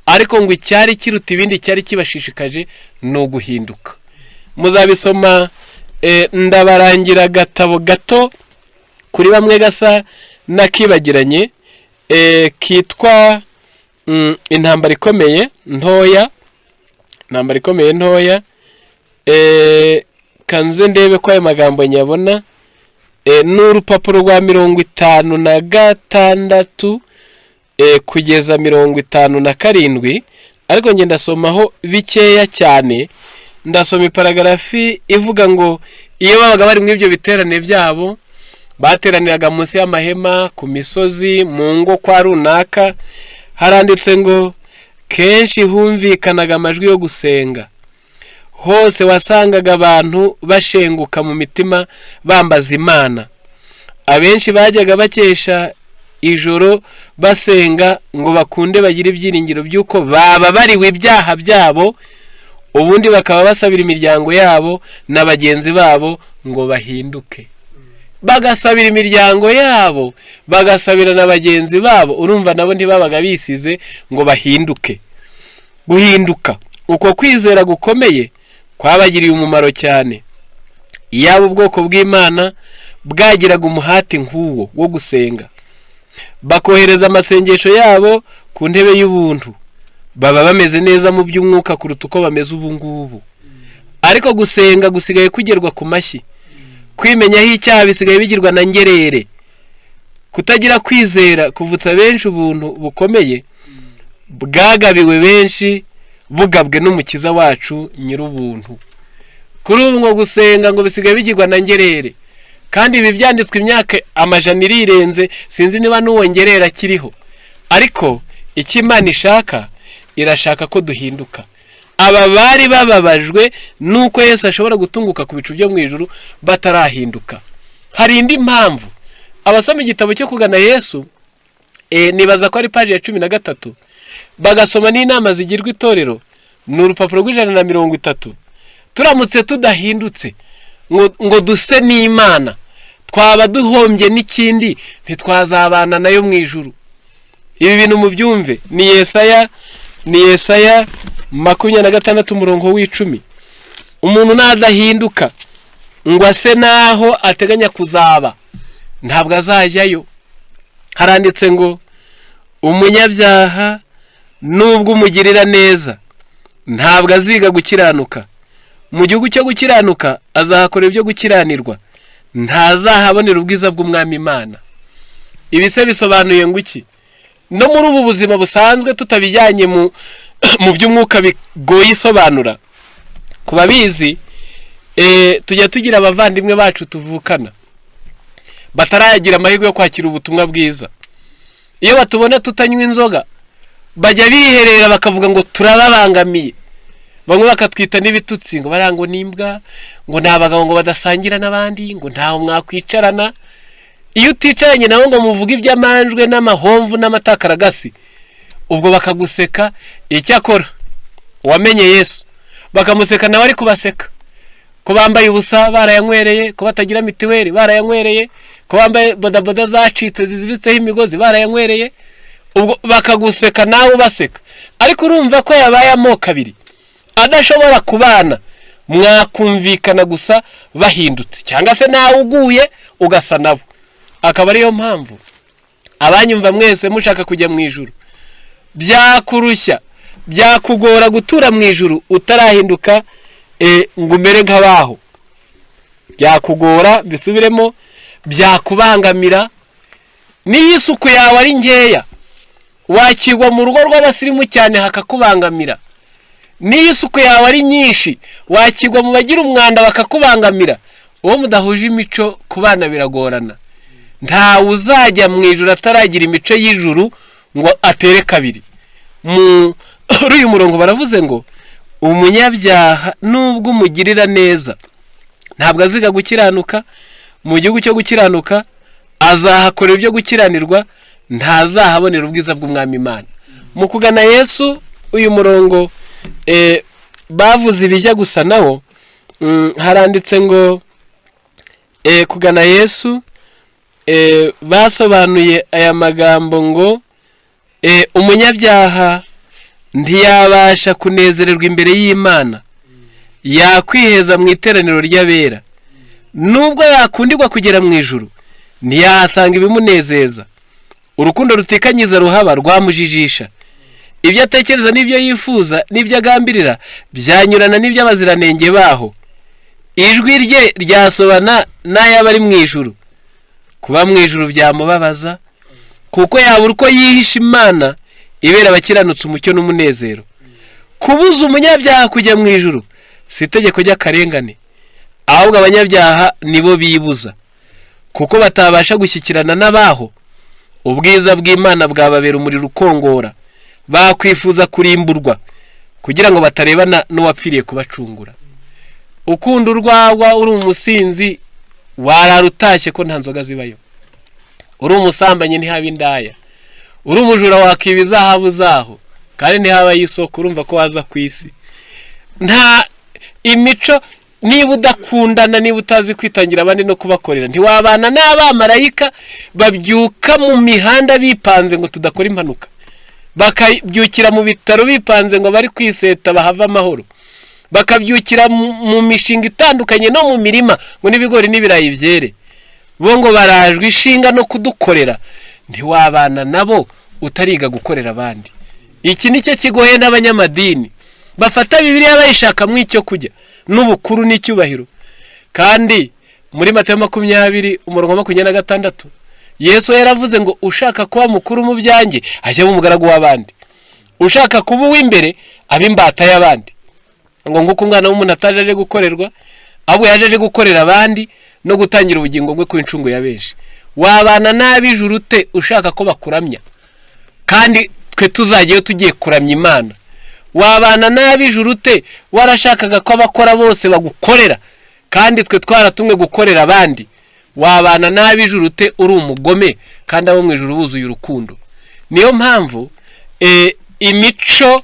ariko ngo icyari kiruta ibindi cyari kibashishikaje ni uguhinduka. Muzabisoma. Ndabarangira agatabo gato kuri bamwe gasa n'akibagiranye, kitwa Intambara Ikomeye Ntoya. Intambara Ikomeye Ntoya. Kanze ndebe ko ayo magambo nyabona. Ni urupapuro rwa 56 kugeza 57, ariko njye ndasomaho bikeya cyane. Ndasoma iparagarafi ivuga ngo iyo babaga bari muri ibyo biterane byabo, bateraniraga munsi y'amahema, ku misozi, mu ngo kwa runaka, haranditse ngo kenshi humvikanaga amajwi yo gusenga. Hose wasangaga abantu bashenguka mu mitima bambaza Imana. Abenshi bajyaga bakesha ijoro basenga ngo bakunde bagire ibyiringiro by'uko bababariwe ibyaha byabo, ubundi bakaba basabira imiryango yabo na bagenzi babo ngo bahinduke. Bagasabira imiryango yabo, bagasabira na bagenzi babo. Urumva nabo ntibabaga bisize ngo bahinduke. Guhinduka uko kwizera gukomeye kwabagiriye umumaro cyane. Iyaba ubwoko bw'Imana bwagiraga umuhati nk'uwo wo gusenga, bakohereza amasengesho yabo ku ntebe y'ubuntu, baba bameze neza mu by'umwuka kuruta uko bameze ubu ngubu. Ariko gusenga gusigaye kugerwa ku mashyi, kwimenyaho icyaha bisigaye bigirwa na ngerere, kutagira kwizera kuvutsa benshi ubuntu bukomeye bwagabiwe benshi. Bugabwe n'Umukiza wacu nyir'ubuntu. Kuri ubu ngo gusenga ngo bisigaye bigirwa na ngerere, kandi ibi byanditswe imyaka amajana irirenze. Sinzi niba n'uwo ngerere akiriho, ariko icyo Imana ishaka, irashaka ko duhinduka. Aba bari bababajwe n'uko Yesu ashobora gutunguka ku bicu byo mu ijuru batarahinduka. Hari indi mpamvu. Abasoma igitabo cyo Kugana Yesu, nibaza ko ari paji ya 13, bagasoma n'inama zigirwa itorero, ni urupapuro rw'130. Turamutse tudahindutse ngo duse n'Imana, twaba duhombye n'ikindi, ntitwazabana nayo mu ijuru. Ibi bintu mubyumve. Ni Yesaya 26, umurongo w'10. Umuntu nadahinduka ngo ase n'aho ateganya kuzaba, ntabwo azajyayo. Haranditse ngo: "Umunyabyaha nubwo umugirira neza, ntabwo aziga gukiranuka. Mu gihugu cyo gukiranuka azahakorera ibyo gukiranirwa, ntazahabonera ubwiza bw'Umwami Imana." Ibi se bisobanuye ngo iki? No muri ubu buzima busanzwe, tutabijyanye mu by'umwuka, bigoye isobanura ku babizi. Tujya tugira abavandimwe bacu tuvukana bataragira amahirwe yo kwakira ubutumwa bwiza. Iyo batubona tutanywa inzoga, bajya biherera bakavuga ngo turababangamiye. Bamwe bakatwita n'ibitutsi, ngo bariya ngo ni imbwa, ngo ni abagabo ngo badasangira n'abandi, ngo ntaho mwakwicarana. Iyo uticaranye nabo ngo muvuge iby'amanjwe n'amahomvu n'amatakaragasi, ubwo bakaguseka. Icyakora uwamenye Yesu bakamuseka nawe ari kubaseka, ko bambaye ubusa barayanywereye, ko batagira mituweli barayanywereye, ko bambaye bodaboda zacitse ziziritseho imigozi barayanywereye. Ubwo bakaguseka nawe ubaseka. Ariko urumva ko yabaye amoko abiri adashobora kubana. Mwakumvikana gusa bahindutse, cyangwa se nawe uguye ugasa nabo. Akaba ariyo mpamvu abanyumva mwese mushaka kujya mu ijuru, byakurushya, byakugora gutura mu ijuru utarahinduka ngo umere nk'abaho. Byakugora, bisubiremo, byakubangamira. N'iyo isuku yawe ari nkeya, wakigwa mu rugo rw'abasirimu cyane hakakubangamira. N'iyo isuku yawe ari nyinshi, wakigwa mu bagira umwanda bakakubangamira. Uwo mudahuje imico, kubana biragorana. Ntawe uzajya mu ijuru ataragira imico y'ijuru ngo atere kabiri. Muri uyu murongo baravuze ngo: "Umunyabyaha nubwo umugirira neza, ntabwo aziga gukiranuka. Mu gihugu cyo gukiranuka azahakorera ibyo gukiranirwa, ntazahabonera ubwiza bw'Umwami Imana." Mu Kugana Yesu, uyu murongo bavuze ibijya gusa nawo. Haranditse ngo Kugana Yesu basobanuye aya magambo ngo: "Umunyabyaha ntiyabasha kunezererwa imbere y'Imana, yakwiheza mu iteraniro ry'abera. Nubwo yakundirwa kugera mu ijuru, ntiyahasanga ibimunezeza. Urukundo rutikanyiza ruhaba rwamujijisha. Ibyo atekereza n'ibyo yifuza n'ibyo agambirira byanyurana n'iby'abaziranenge baho. Ijwi rye ryasobana n'ay'abari mu ijuru. Kuba mu ijuru byamubabaza, kuko yabura uko yihisha Imana ibera abakiranutse umucyo n'umunezero. Kubuza umunyabyaha kujya mu ijuru si itegeko ry'akarengane, ahubwo abanyabyaha nibo bibuza, kuko batabasha gushyikirana n'abaho. Ubwiza bw'Imana bwababera umuriro ukongora, bakwifuza kurimburwa kugira ngo batarebana n'uwapfiriye kubacungura." Ukunda urwagwa, uri umusinzi, warara utashye ko nta nzoga zibayo. Uri umusambanyi, ntihaba indaya. Uri umujura, wakiba izahabu zaho, kandi ntihabayo isoko. Urumva ko waza ku isi nta imico. Niba udakundana, niba utazi kwitangira abandi no kubakorera, ntiwabana n'abamarayika babyuka mu mihanda bipanze ngo tudakora impanuka, bakabyukira mu bitaro bipanze ngo bari kwiseta bahave amahoro, bakabyukira mu mishinga itandukanye no mu mirima ngo n'ibigori n'ibirayi byere. Bo ngo barajwe ishinga no kudukorera. Ntiwabana nabo utariga gukorera abandi. Iki ni cyo kigoye n'abanyamadini bafata Bibiliya bayishakamo icyo kurya n'ubukuru n'icyubahiro. Kandi muri Matayo 20, umurongo wa 26, Yesu yaravuze ngo: "Ushaka kuba mukuru mu byanjye ajya mu mugaragu w'abandi." Ushaka kuba uw'imbere aba imbata y'abandi. Ngo nguko umwana w'umuntu ataje aje gukorerwa, ahubwo yaje aje gukorera abandi no gutangira ubugingo bwe ku incungu ya benshi. Wabana n'ab'ijuru ute ushaka ko bakuramya, kandi twe tuzajyayo tugiye kuramya Imana? Wabana n'ab'ijuru ute warashakaga ko abakora bose bagukorera, kandi twe twaratumwe gukorera abandi? Wabana n'ab'ijuru ute uri umugome, kandi abo mu ijuru buzuye urukundo? Niyo mpamvu imico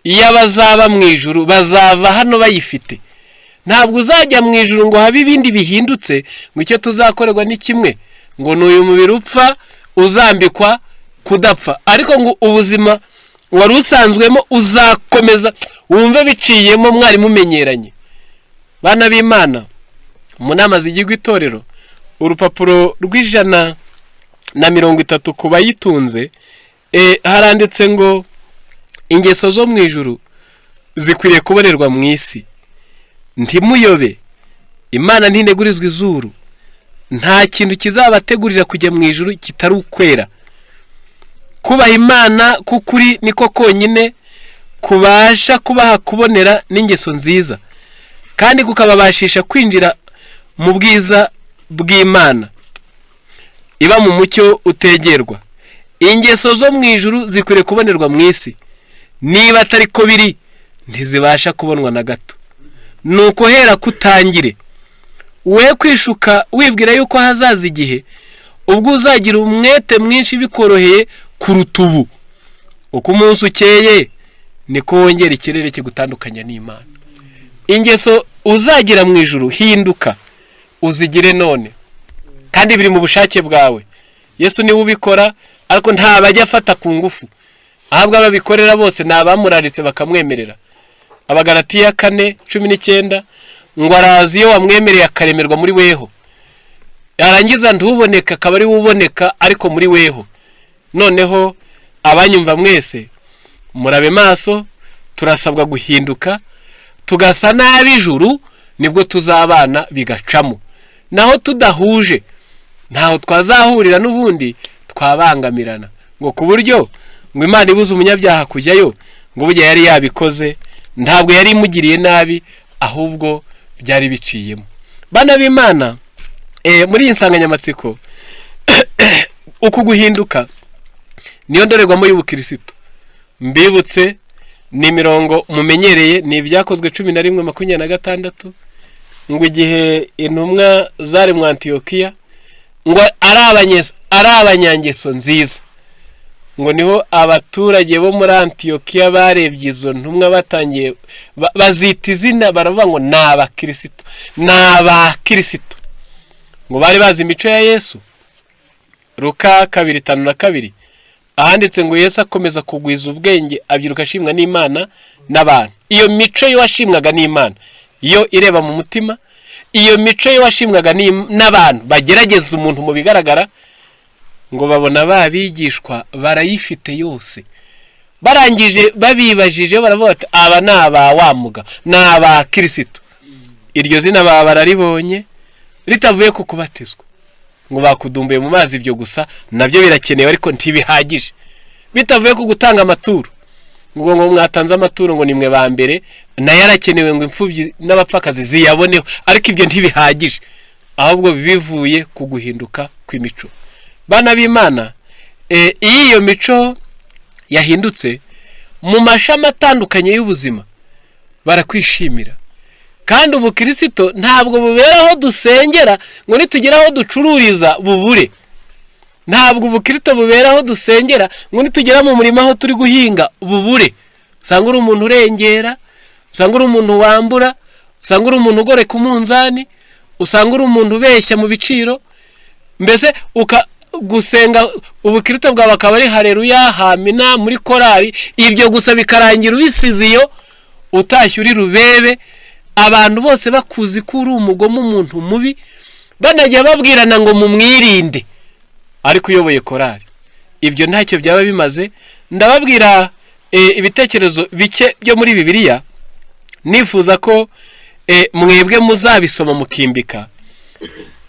y'abazaba mu ijuru bazava hano bayifite. Ntabwo uzajya mu ijuru ngo habe ibindi bihindutse, ngo icyo tuzakorerwa ni kimwe, ngo ni uyu mubiri upfa uzambikwa kudapfa, ariko ngo ubuzima wari usanzwemo uzakomeza wumve biciyemo mwari mumenyeranye. Bana b'Imana, mu nama zigirwa itorero, urupapuro rw'130 ku bayitunze, haranditse ngo ingeso zo mu ijuru zikwiriye kubonerwa mu isi. Ntimuyobe, Imana ntinegurizwa izuru. Nta kintu kizabategurira kujya mu ijuru kitari ukwera. Kubaha Imana k'ukuri niko konyine kubasha kubaha kubonera n'ingeso nziza, kandi kukababashisha kwinjira mu bwiza bw'Imana iba mu mucyo utegerwa. Ingeso zo mu ijuru zikwiriye kubonerwa mu isi. Niba atari ko biri, ntizibasha kubonwa na gato. Ni uko kutangire we kwishuka wibwira yuko hazaza igihe ubwo uzagira umwete mwinshi bikoroheye kuruta ubu. Uko umunsi ukeye niko wongera ikirere kigutandukanya n'Imana. Ingeso uzagira mu ijuru, hinduka uzigire none, kandi biri mu bushake bwawe. Yesu niwe ubikora, ariko ntabajya afata ku ngufu, ahubwo ababikorera bose ni abamuraritse bakamwemerera. Abagalatiya 4:19 ngo araza iyo wamwemereye akaremerwa muri weho, yarangiza ntuboneke akaba ari we uboneka ariko muri weho. Noneho abanyumva mwese, murabe maso. Turasabwa guhinduka tugasa n'ab'ijuru, nibwo tuzabana bigacamo. Naho tudahuje, ntaho twazahurira, n'ubundi twabangamirana. Ngo ku buryo ngo Imana ibuze umunyabyaha kujyayo, ngo burya yari yabikoze, ntabwo yari imugiriye nabi, ahubwo byari biciyemo. Bana b'Imana, muri iyi nsanganyamatsiko, uku guhinduka niyo ndorerwamo y'ubukirisitu. Mbibutse, ni imirongo mumenyereye, ni Ibyakozwe 11:26, ngo igihe intumwa zari mu Antiyokiya, ngo ari abanyangeso nziza, ngo niho abaturage bo muri Antiyokiya barebye izo ntumwa batangiye bazita izina, baravuga ngo ni abakirisitu, ni abakirisitu. Ngo bari bazi imico ya Yesu. Luka 2:52, ahanditse ngo Yesu akomeza kugwiza ubwenge, abyiruka ashimwa n'Imana n'abantu. Iyo mico yo washimwaga n'Imana, yo ireba mu mutima, iyo mico yo washimwaga n'abantu bagerageza umuntu mu bigaragara, ngo babona ba bigishwa barayifite yose. Barangije babibajije, baravuga bati: "Aba ni aba wa mugabo, ni aba Kirisitu." Iryo zina baba bararibonye ritavuye ku kubatizwa, ngo bakudumbuye mu mazi, ibyo gusa nabyo birakenewe ariko ntibihagije. Bitavuye ku gutanga amaturo, ngo mwatanze amaturo, ngo nimwe ba mbere, nayo arakenewe, ngo imfubyi n'abapfakazi ziyaboneho, ariko ibyo ntibihagije, ahubwo bivuye ku guhinduka kw'imico. Bana b'Imana, iyo iyo mico yahindutse mu mashami atandukanye y'ubuzima, barakwishimira. Kandi ubukirisito ntabwo bubera aho dusengera, ngo nitugera aho ducururiza bubure. Ntabwo ubukristo bubera aho dusengera, ngo nitugera mu murima aho turi guhinga bubure. Usanga uri umuntu urengera, usanga uri umuntu wambura, usanga uri umuntu ugoreka umunzani, usanga uri umuntu ubeshya mu biciro. Mbese uka gusenga, ubukristo bwawe akaba ari hareruya, hamina muri korari, ibyo gusa bikarangira ubisize iyo utashye uri rubebe, abantu bose bakuzi ko uri umugome, umuntu mubi, banajya babwirana ngo mumwirinde, ariko uyoboye korari. Ibyo ntacyo byaba bimaze. Ndababwira ibitekerezo bike byo muri Bibiliya, nifuza ko mwebwe muzabisoma mukimbika.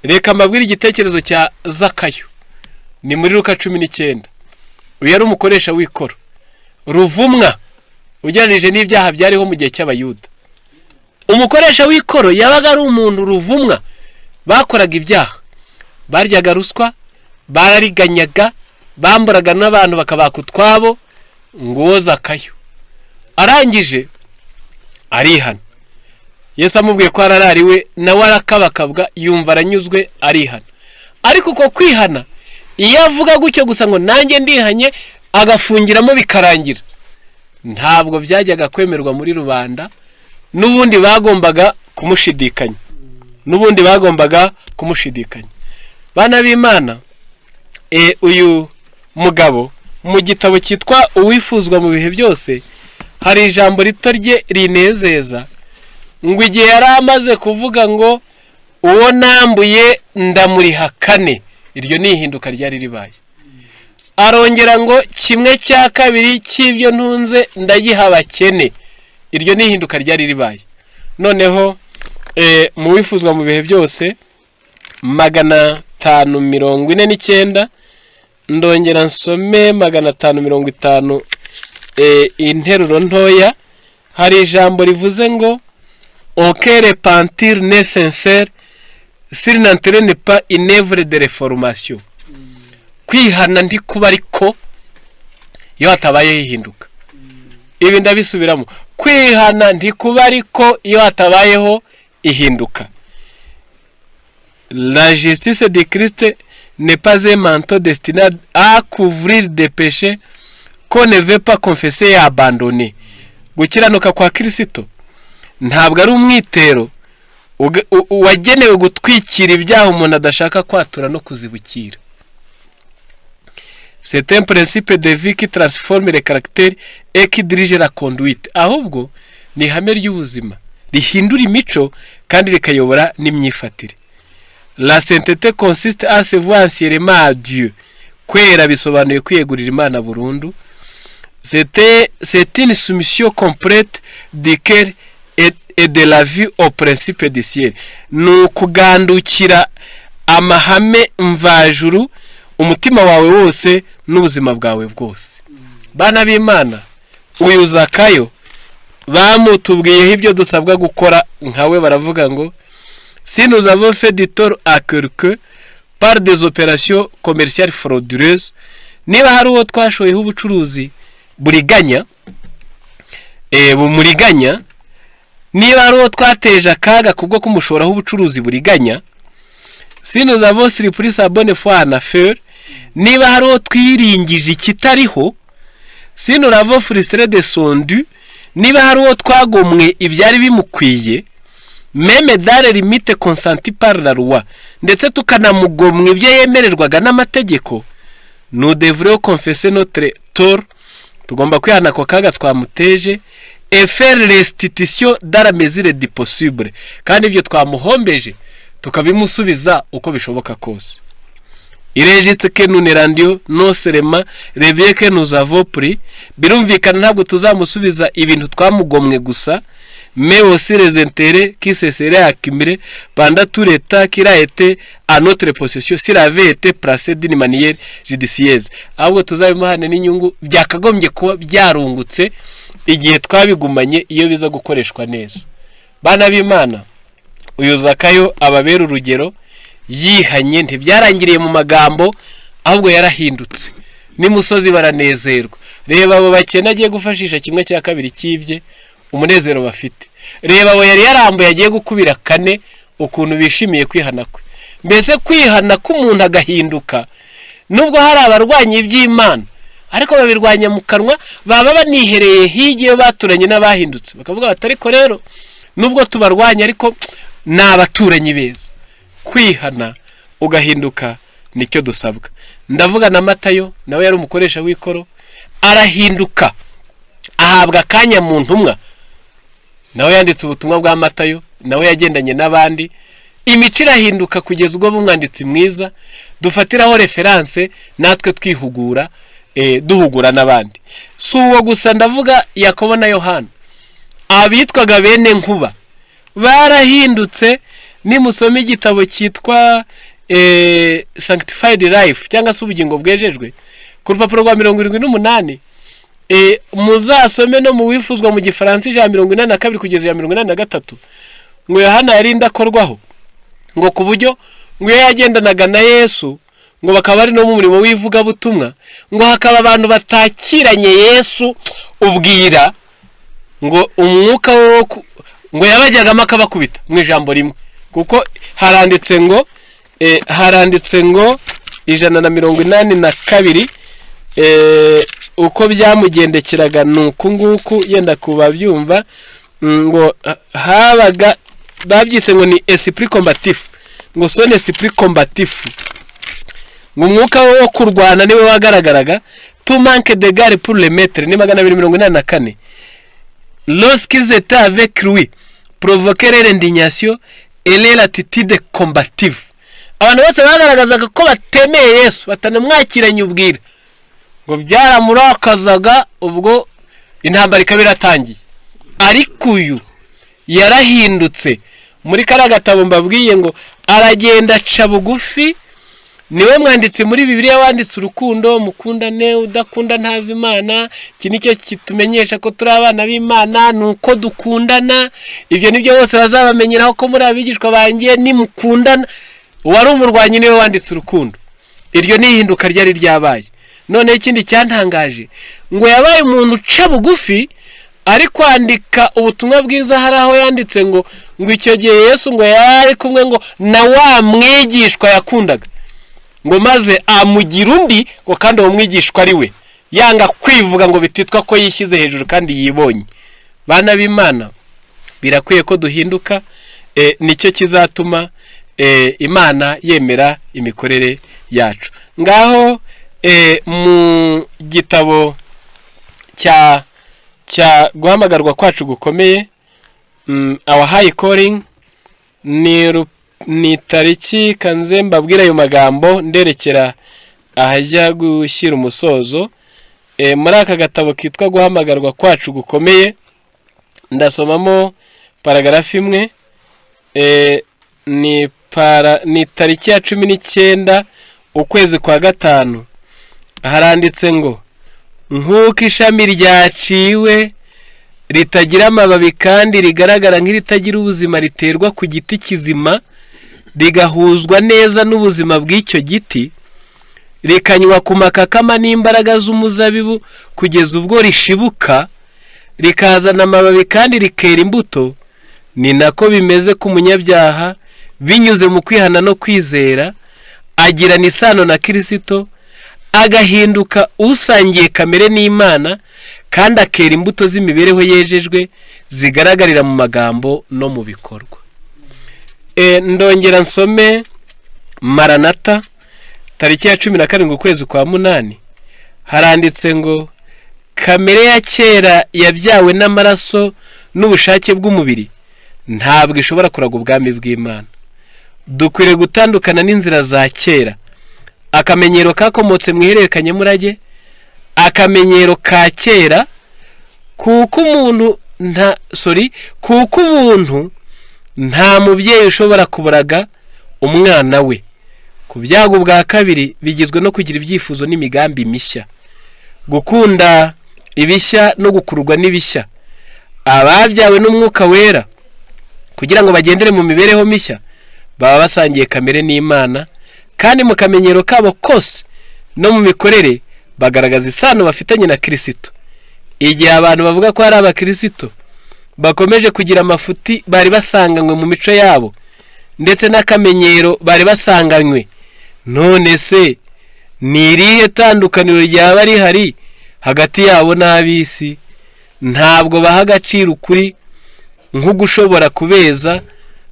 Reka mbabwire igitekerezo cya Zakayo, ni muri Luka 19. Uyu yari umukoresha w'ikoro. Ruvumwa ugereranyije n'ibyaha byariho mu gihe cy'Abayuda. Umukoresha w'ikoro yabaga ari umuntu ruvumwa. Bakoraga ibyaha, baryaga ruswa, barariganyaga, bamburaga n'abantu bakabaka utwabo. Nguwo Zakayo arangije arihana. Yesu amubwiye ko ararariwe, nawe arakabakabwa, yumva aranyuzwe, arihana. Ariko uko kwihana, iyo avuga gutyo gusa ngo "Nanjye ndihanye", agafungiramo bikarangira, ntabwo byajyaga kwemerwa muri rubanda. N'ubundi bagombaga kumushidikanya, n'ubundi bagombaga kumushidikanya. Bana b'Imana, uyu mugabo mu gitabo cyitwa "Uwifuzwa mu bihe byose" hari ijambo rito rye rinezeza, ngo igihe yari amaze kuvuga ngo "Uwo nambuye ndamuriha kane", iryo ni ihinduka ryari ribaye. Arongera ngo "Kimwe cya kabiri cy'ibyo ntunze ndagiha abakene", iryo ni ihinduka ryari ribaye. Noneho mu "Wifuzwa mu bihe byose", 549, ndongera nsome 550, interuro ntoya. Hari ijambo rivuze ngo "Aucun repentir n'est sincère s'il n'entraîne pas une œuvre de réformation." Kwihana ntikuba ariko iyo hatabayeho ihinduka. Ibi ndabisubiramo: kwihana ntikuba ariko iyo hatabayeho ihinduka. La justice de Christ n'est pas un manteau destiné à couvrir des péchés qu'on ne veut pas confesser et abandonner. Gukiranuka kwa Kirisito ntabwo ari umwitero wagenewe gutwikira ibyaha umuntu adashaka kwatura no kuzibukira. C'est un principe de vie qui transforme le caractère et qui dirige la conduite. Ahubwo ni ihame ry'ubuzima rihindura imico kandi rikayobora n'imyifatire. La sainteté consiste à se vouer entièrement à Dieu. Kwera bisobanuye kwiyegurira Imana burundu. C'est une soumission complète du cœur et de la vie au principe du ciel. Ni ukugandukira amahame mvajuru umutima wawe wose n'ubuzima bwawe bwose. Bana b'Imana, uyu Zakayo bamutubwiyeho ibyo dusabwa gukora nkawe. Baravuga ngo si nous avons fait du tort à quelqu'un par des opérations commerciales frauduleuses, niba hari uwo twashoyeho ubucuruzi buriganya, bumuriganya, niba hari uwo twateje akaga kubwo kumushoraho ubucuruzi buriganya, si nous avons surpris sa bonne foi en affaire, niba hari uwo twiringije ikitariho, si nous l'avons frustré de son dû, niba hari uwo twagomwe ibyari bimukwiye, même dans les limites consenties par la loi, ndetse tukanamugomwa ibyo yemererwaga n'amategeko, nous devrions confesser notre tort, tugomba kwihana ako kaga twamuteje, et faire restitution dans la mesure du possible, kandi ibyo twamuhombeje tukabimusubiza uko bishoboka kose. Il est juste que nous ne rendions non seulement les biens que nous avons pris, birumvikana ntabwo tuzamusubiza ibintu twamugomwe gusa, mais aussi les intérêts qui se seraient accumulés pendant tout le temps qu'il a été à notre possession s'il avait été placé d'une manière judicieuse. Ahubwo tuzabimuhane n'inyungu byakagombye kuba byarungutse igihe twabigumanye, iyo biza gukoreshwa neza. Bana b'Imana, uyu Zakayo ababera urugero. Yihanye, ntibyarangiriye mu magambo, ahubwo yarahindutse, n'imusozi baranezerwa. Reba abo bakene agiye gufashisha kimwe cya kabiri cy'ibye, umunezero bafite. Reba abo yari yarambuye agiye gukubira kane, ukuntu bishimiye kwihana kwe. Mbese kwihana k'umuntu agahinduka, nubwo hari abarwanya iby'Imana ariko babirwanya mu kanwa, baba banihereye hirya iyo baturanye n'abahindutse, bakavuga bati "Ariko rero nubwo tubarwanya, ariko ni abaturanyi beza." Kwihana ugahinduka nicyo dusabwa. Ndavuga na Matayo, nawe yari umukoresha w'ikoro, arahinduka, ahabwa akanya mu ntumwa. Nawe yanditse ubutumwa bwa Matayo, nawe yagendanye n'abandi, imico irahinduka kugeza ubwo umwanditsi mwiza dufatiraho référence natwe twihugura, duhugura n'abandi. Si uwo gusa, ndavuga Yakobo na Yohana, abitwaga bene Nkuba, barahindutse. Nimusoma igitabo cyitwa "Sanctified Life" cyangwa se "Ubugingo bwejejwe", ku rupapuro rwa 78. Muzasome no mu wifuzwa mu Gifaransa, 182 kugeza 183. Ngo Yohana yari indakorwaho, ngo ku buryo ngo iyo yagendanaga na Yesu, ngo bakaba bari no mu murimo w'ivugabutumwa, ngo hakaba abantu batakiranye Yesu ubwira, ngo umwuka wo ngo yabajyagamo akabakubita mu ijambo rimwe. Kuko haranditse ngo 182, uko byamugendekeraga ni uku nguku, yenda kubabyumva, ngo habaga babyise ngo ni esprit combatif, ngo son esprit combatif, ngo umwuka we wo kurwana niwe wagaragaraga. Tout manque d'égard pour le maître, ni 284. Lorsqu'ils étaient avec lui, provoquait leur indignation et leur attitude combative. Abantu bose bagaragazaga ko batemeye Yesu, batanamwakiranye ubwira, ngo byaramurakazaga, ubwo intambara ikaba iratangiye. Ariko uyu yarahindutse. Muri kariya gatabo mbabwiye, ngo aragenda aca bugufi. Niwe mwanditsi muri Bibiliya wanditse urukundo: mukundane, udakunda ntazi Imana, iki nicyo kitumenyesha ko turi abana b'Imana, ni uko dukundana. Ibyo nibyo bose bazabamenyeraho ko muri abigishwa banjye, nimukundana. Uwari umurwanyi niwe wanditse urukundo. Iryo ni ihinduka ryari ryabaye. Noneho ikindi cyantangaje, ngo yabaye umuntu uca bugufi. Ari kwandika ubutumwa bwiza, hari aho yanditse ngo icyo gihe Yesu ngo yari kumwe ngo na wa mwigishwa yakundaga, ngo maze amugira undi, ngo kandi uwo mwigishwa ari we. Yanga kwivuga ngo bititwa ko yishyize hejuru kandi yibonye. Bana b'Imana, birakwiye ko duhinduka. Nicyo kizatuma Imana yemera imikorere yacu. Ngaho mu gitabo cya guhamagarwa kwacu gukomeye, Our High Calling, ni tariki kanze mbabwire ayo magambo, nderekera ahajya gushyira umusozo. Muri aka gatabo kitwa guhamagarwa kwacu gukomeye, ndasomamo paragarafu imwe. Ni tariki ya 19, ukwezi kwa gatanu. Haranditse ngo: "Nk'uko ishami ryaciwe ritagira amababi kandi rigaragara nk'iritagira ubuzima riterwa ku giti kizima, rigahuzwa neza n'ubuzima bw'icyo giti, rikanywa ku makakama n'imbaraga z'umuzabibu kugeza ubwo rishibuka rikazana amababi kandi rikera imbuto, ni nako bimeze ku munyabyaha. Binyuze mu kwihana no kwizera, agirana isano na Kirisito, agahinduka usangiye kamere n'Imana, kandi akera imbuto z'imibereho yejejwe zigaragarira mu magambo no mu bikorwa." Ndongera nsome Maranata, tariki ya 17, ukwezi kwa munani. Haranditse ngo: "Kamere ya kera yabyawe n'amaraso n'ubushake bw'umubiri ntabwo ishobora kuraga ubwami bw'Imana. Dukwiriye gutandukana n'inzira za kera, akamenyero kakomotse mu ihererekanyamurage, akamenyero ka kera, kuko umuntu nta, sorry, kuko ubuntu nta mubyeyi ushobora kuburaga umwana we. Ku byago bwa kabiri bigizwe no kugira ibyifuzo n'imigambi mishya, gukunda ibishya no gukururwa n'ibishya. Ababyawe n'Umwuka Wera kugira ngo bagendere mu mibereho mishya baba basangiye kamere n'Imana, kandi mu kamenyero kabo kose no mu mikorere bagaragaza isano bafitanye na Kirisito. Igihe abantu bavuga ko ari abakirisito bakomeje kugira amafuti bari basanganywe mu mico yabo ndetse n'akamenyero bari basanganywe, none se ni irihe tandukaniro ryaba rihari hagati yabo n'ab'isi? Ntabwo baha agaciro ukuri nk'ugushobora kubeza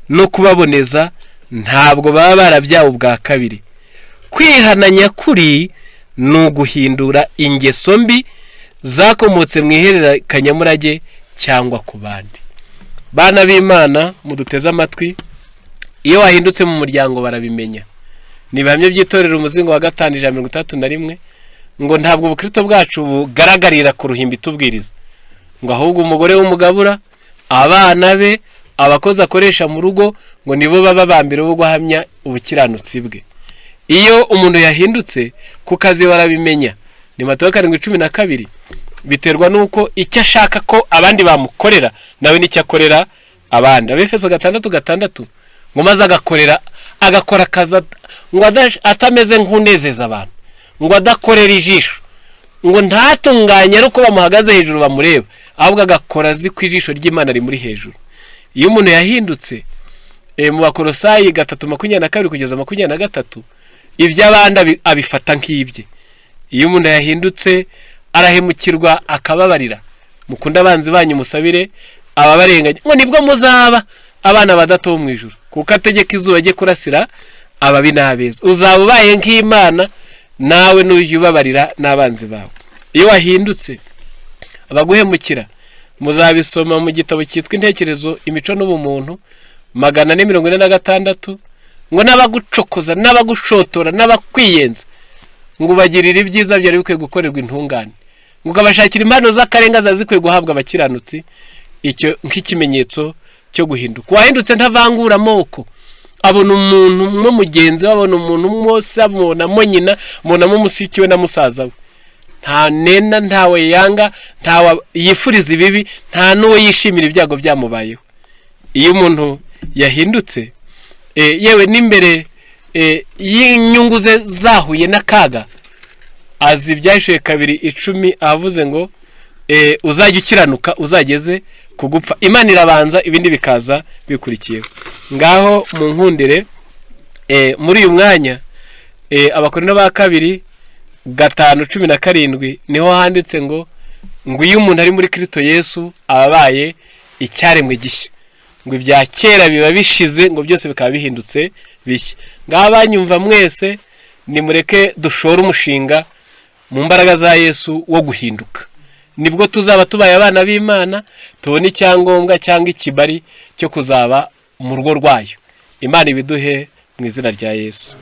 no kubaboneza. Ntabwo baba barabyawe ubwa kabiri. Kwihana nyakuri ni uguhindura ingeso mbi zakomotse mu ihererekanyamurage cyangwa ku bandi." Bana b'Imana muduteze amatwi, iyo wahindutse mu muryango barabimenya. Ni ibihamya by'itorero, umuzingo wa gatanu, 161, ngo: "Ntabwo ubukristo bwacu bugaragarira ku ruhimbi tubwiriza, ngo ahubwo umugore w'umugabura, abana be, abakozi akoresha mu rugo, ngo nibo baba ba mbere bo guhamya ubukiranutsi bwe." Iyo umuntu yahindutse ku kazi barabimenya. Ni Matayo 7:12. Biterwa n'uko icyo ashaka ko abandi bamukorera nawe nicyo akorera abandi. Abefeso 6:6 ngo maze agakorera, agakora akazi ngo atameze nk'unezeza abantu, ngo adakorera ijisho, ngo ntatunganye ari uko bamuhagaze hejuru bamureba, ahubwo agakora azi ko ijisho ry'Imana rimuri hejuru. Iyo umuntu yahindutse, mu Bakorosayi 3:22 kugeza 23, iby'abandi abifata nk'ibye. Iyo umuntu yahindutse, arahemukirwa akababarira. Mukunde abanzi banyu, musabire ababarenganya, ngo nibwo muzaba abana ba Data wo mu ijuru, kuko ategeka izuba rye kurasira ababi n'abeza. Uzaba ubaye nk'Imana nawe nujya ubabarira n'abanzi bawe. Iyo wahindutse, abaguhemukira, muzabisoma mu gitabo cyitwa Intekerezo, Imico n'Ubumuntu, 446, ngo n'abagucokoza n'abagushotora n'abakwiyenza, ngo ubagirire ibyiza byari bikwiye gukorerwa intungane, ngo ukabashakira impano z'akarenga ziba zikwiye guhabwa abakiranutsi. Icyo nk'ikimenyetso cyo guhinduka. Uwahindutse ntavangura amoko, abona umuntu umwe mugenzi we, abona umuntu umwe, abonamo nyina, abonamo mushiki we na musaza we. Nta nena, ntawe yanga, ntawe yifuriza ibibi, nta n'uwo yishimira ibyago byamubayeho. Iyo umuntu yahindutse, yewe n'imbere y'inyungu ze zahuye n'akaga, azi Ibyahishuwe 2:10, ahavuze ngo uzajya ukiranuka uzageze ku gupfa. Imana irabanza, ibindi bikaza bikurikiyeho. Ngaho mu nkundire, muri uyu mwanya, Abakorinto ba kabiri 5:17 niho handitse ngo iyo umuntu ari muri Kristo Yesu aba abaye icyaremwe gishya, ngo ibya kera biba bishize, ngo byose bikaba bihindutse bishya. Ngaho abanyumva mwese, nimureke dushore umushinga mu mbaraga za Yesu wo guhinduka. Nibwo tuzaba tubaye abana b'Imana, tubona icyangombwa cyangwa ikibari cyo kuzaba mu rugo rwayo. Imana ibiduhe mu izina rya Yesu.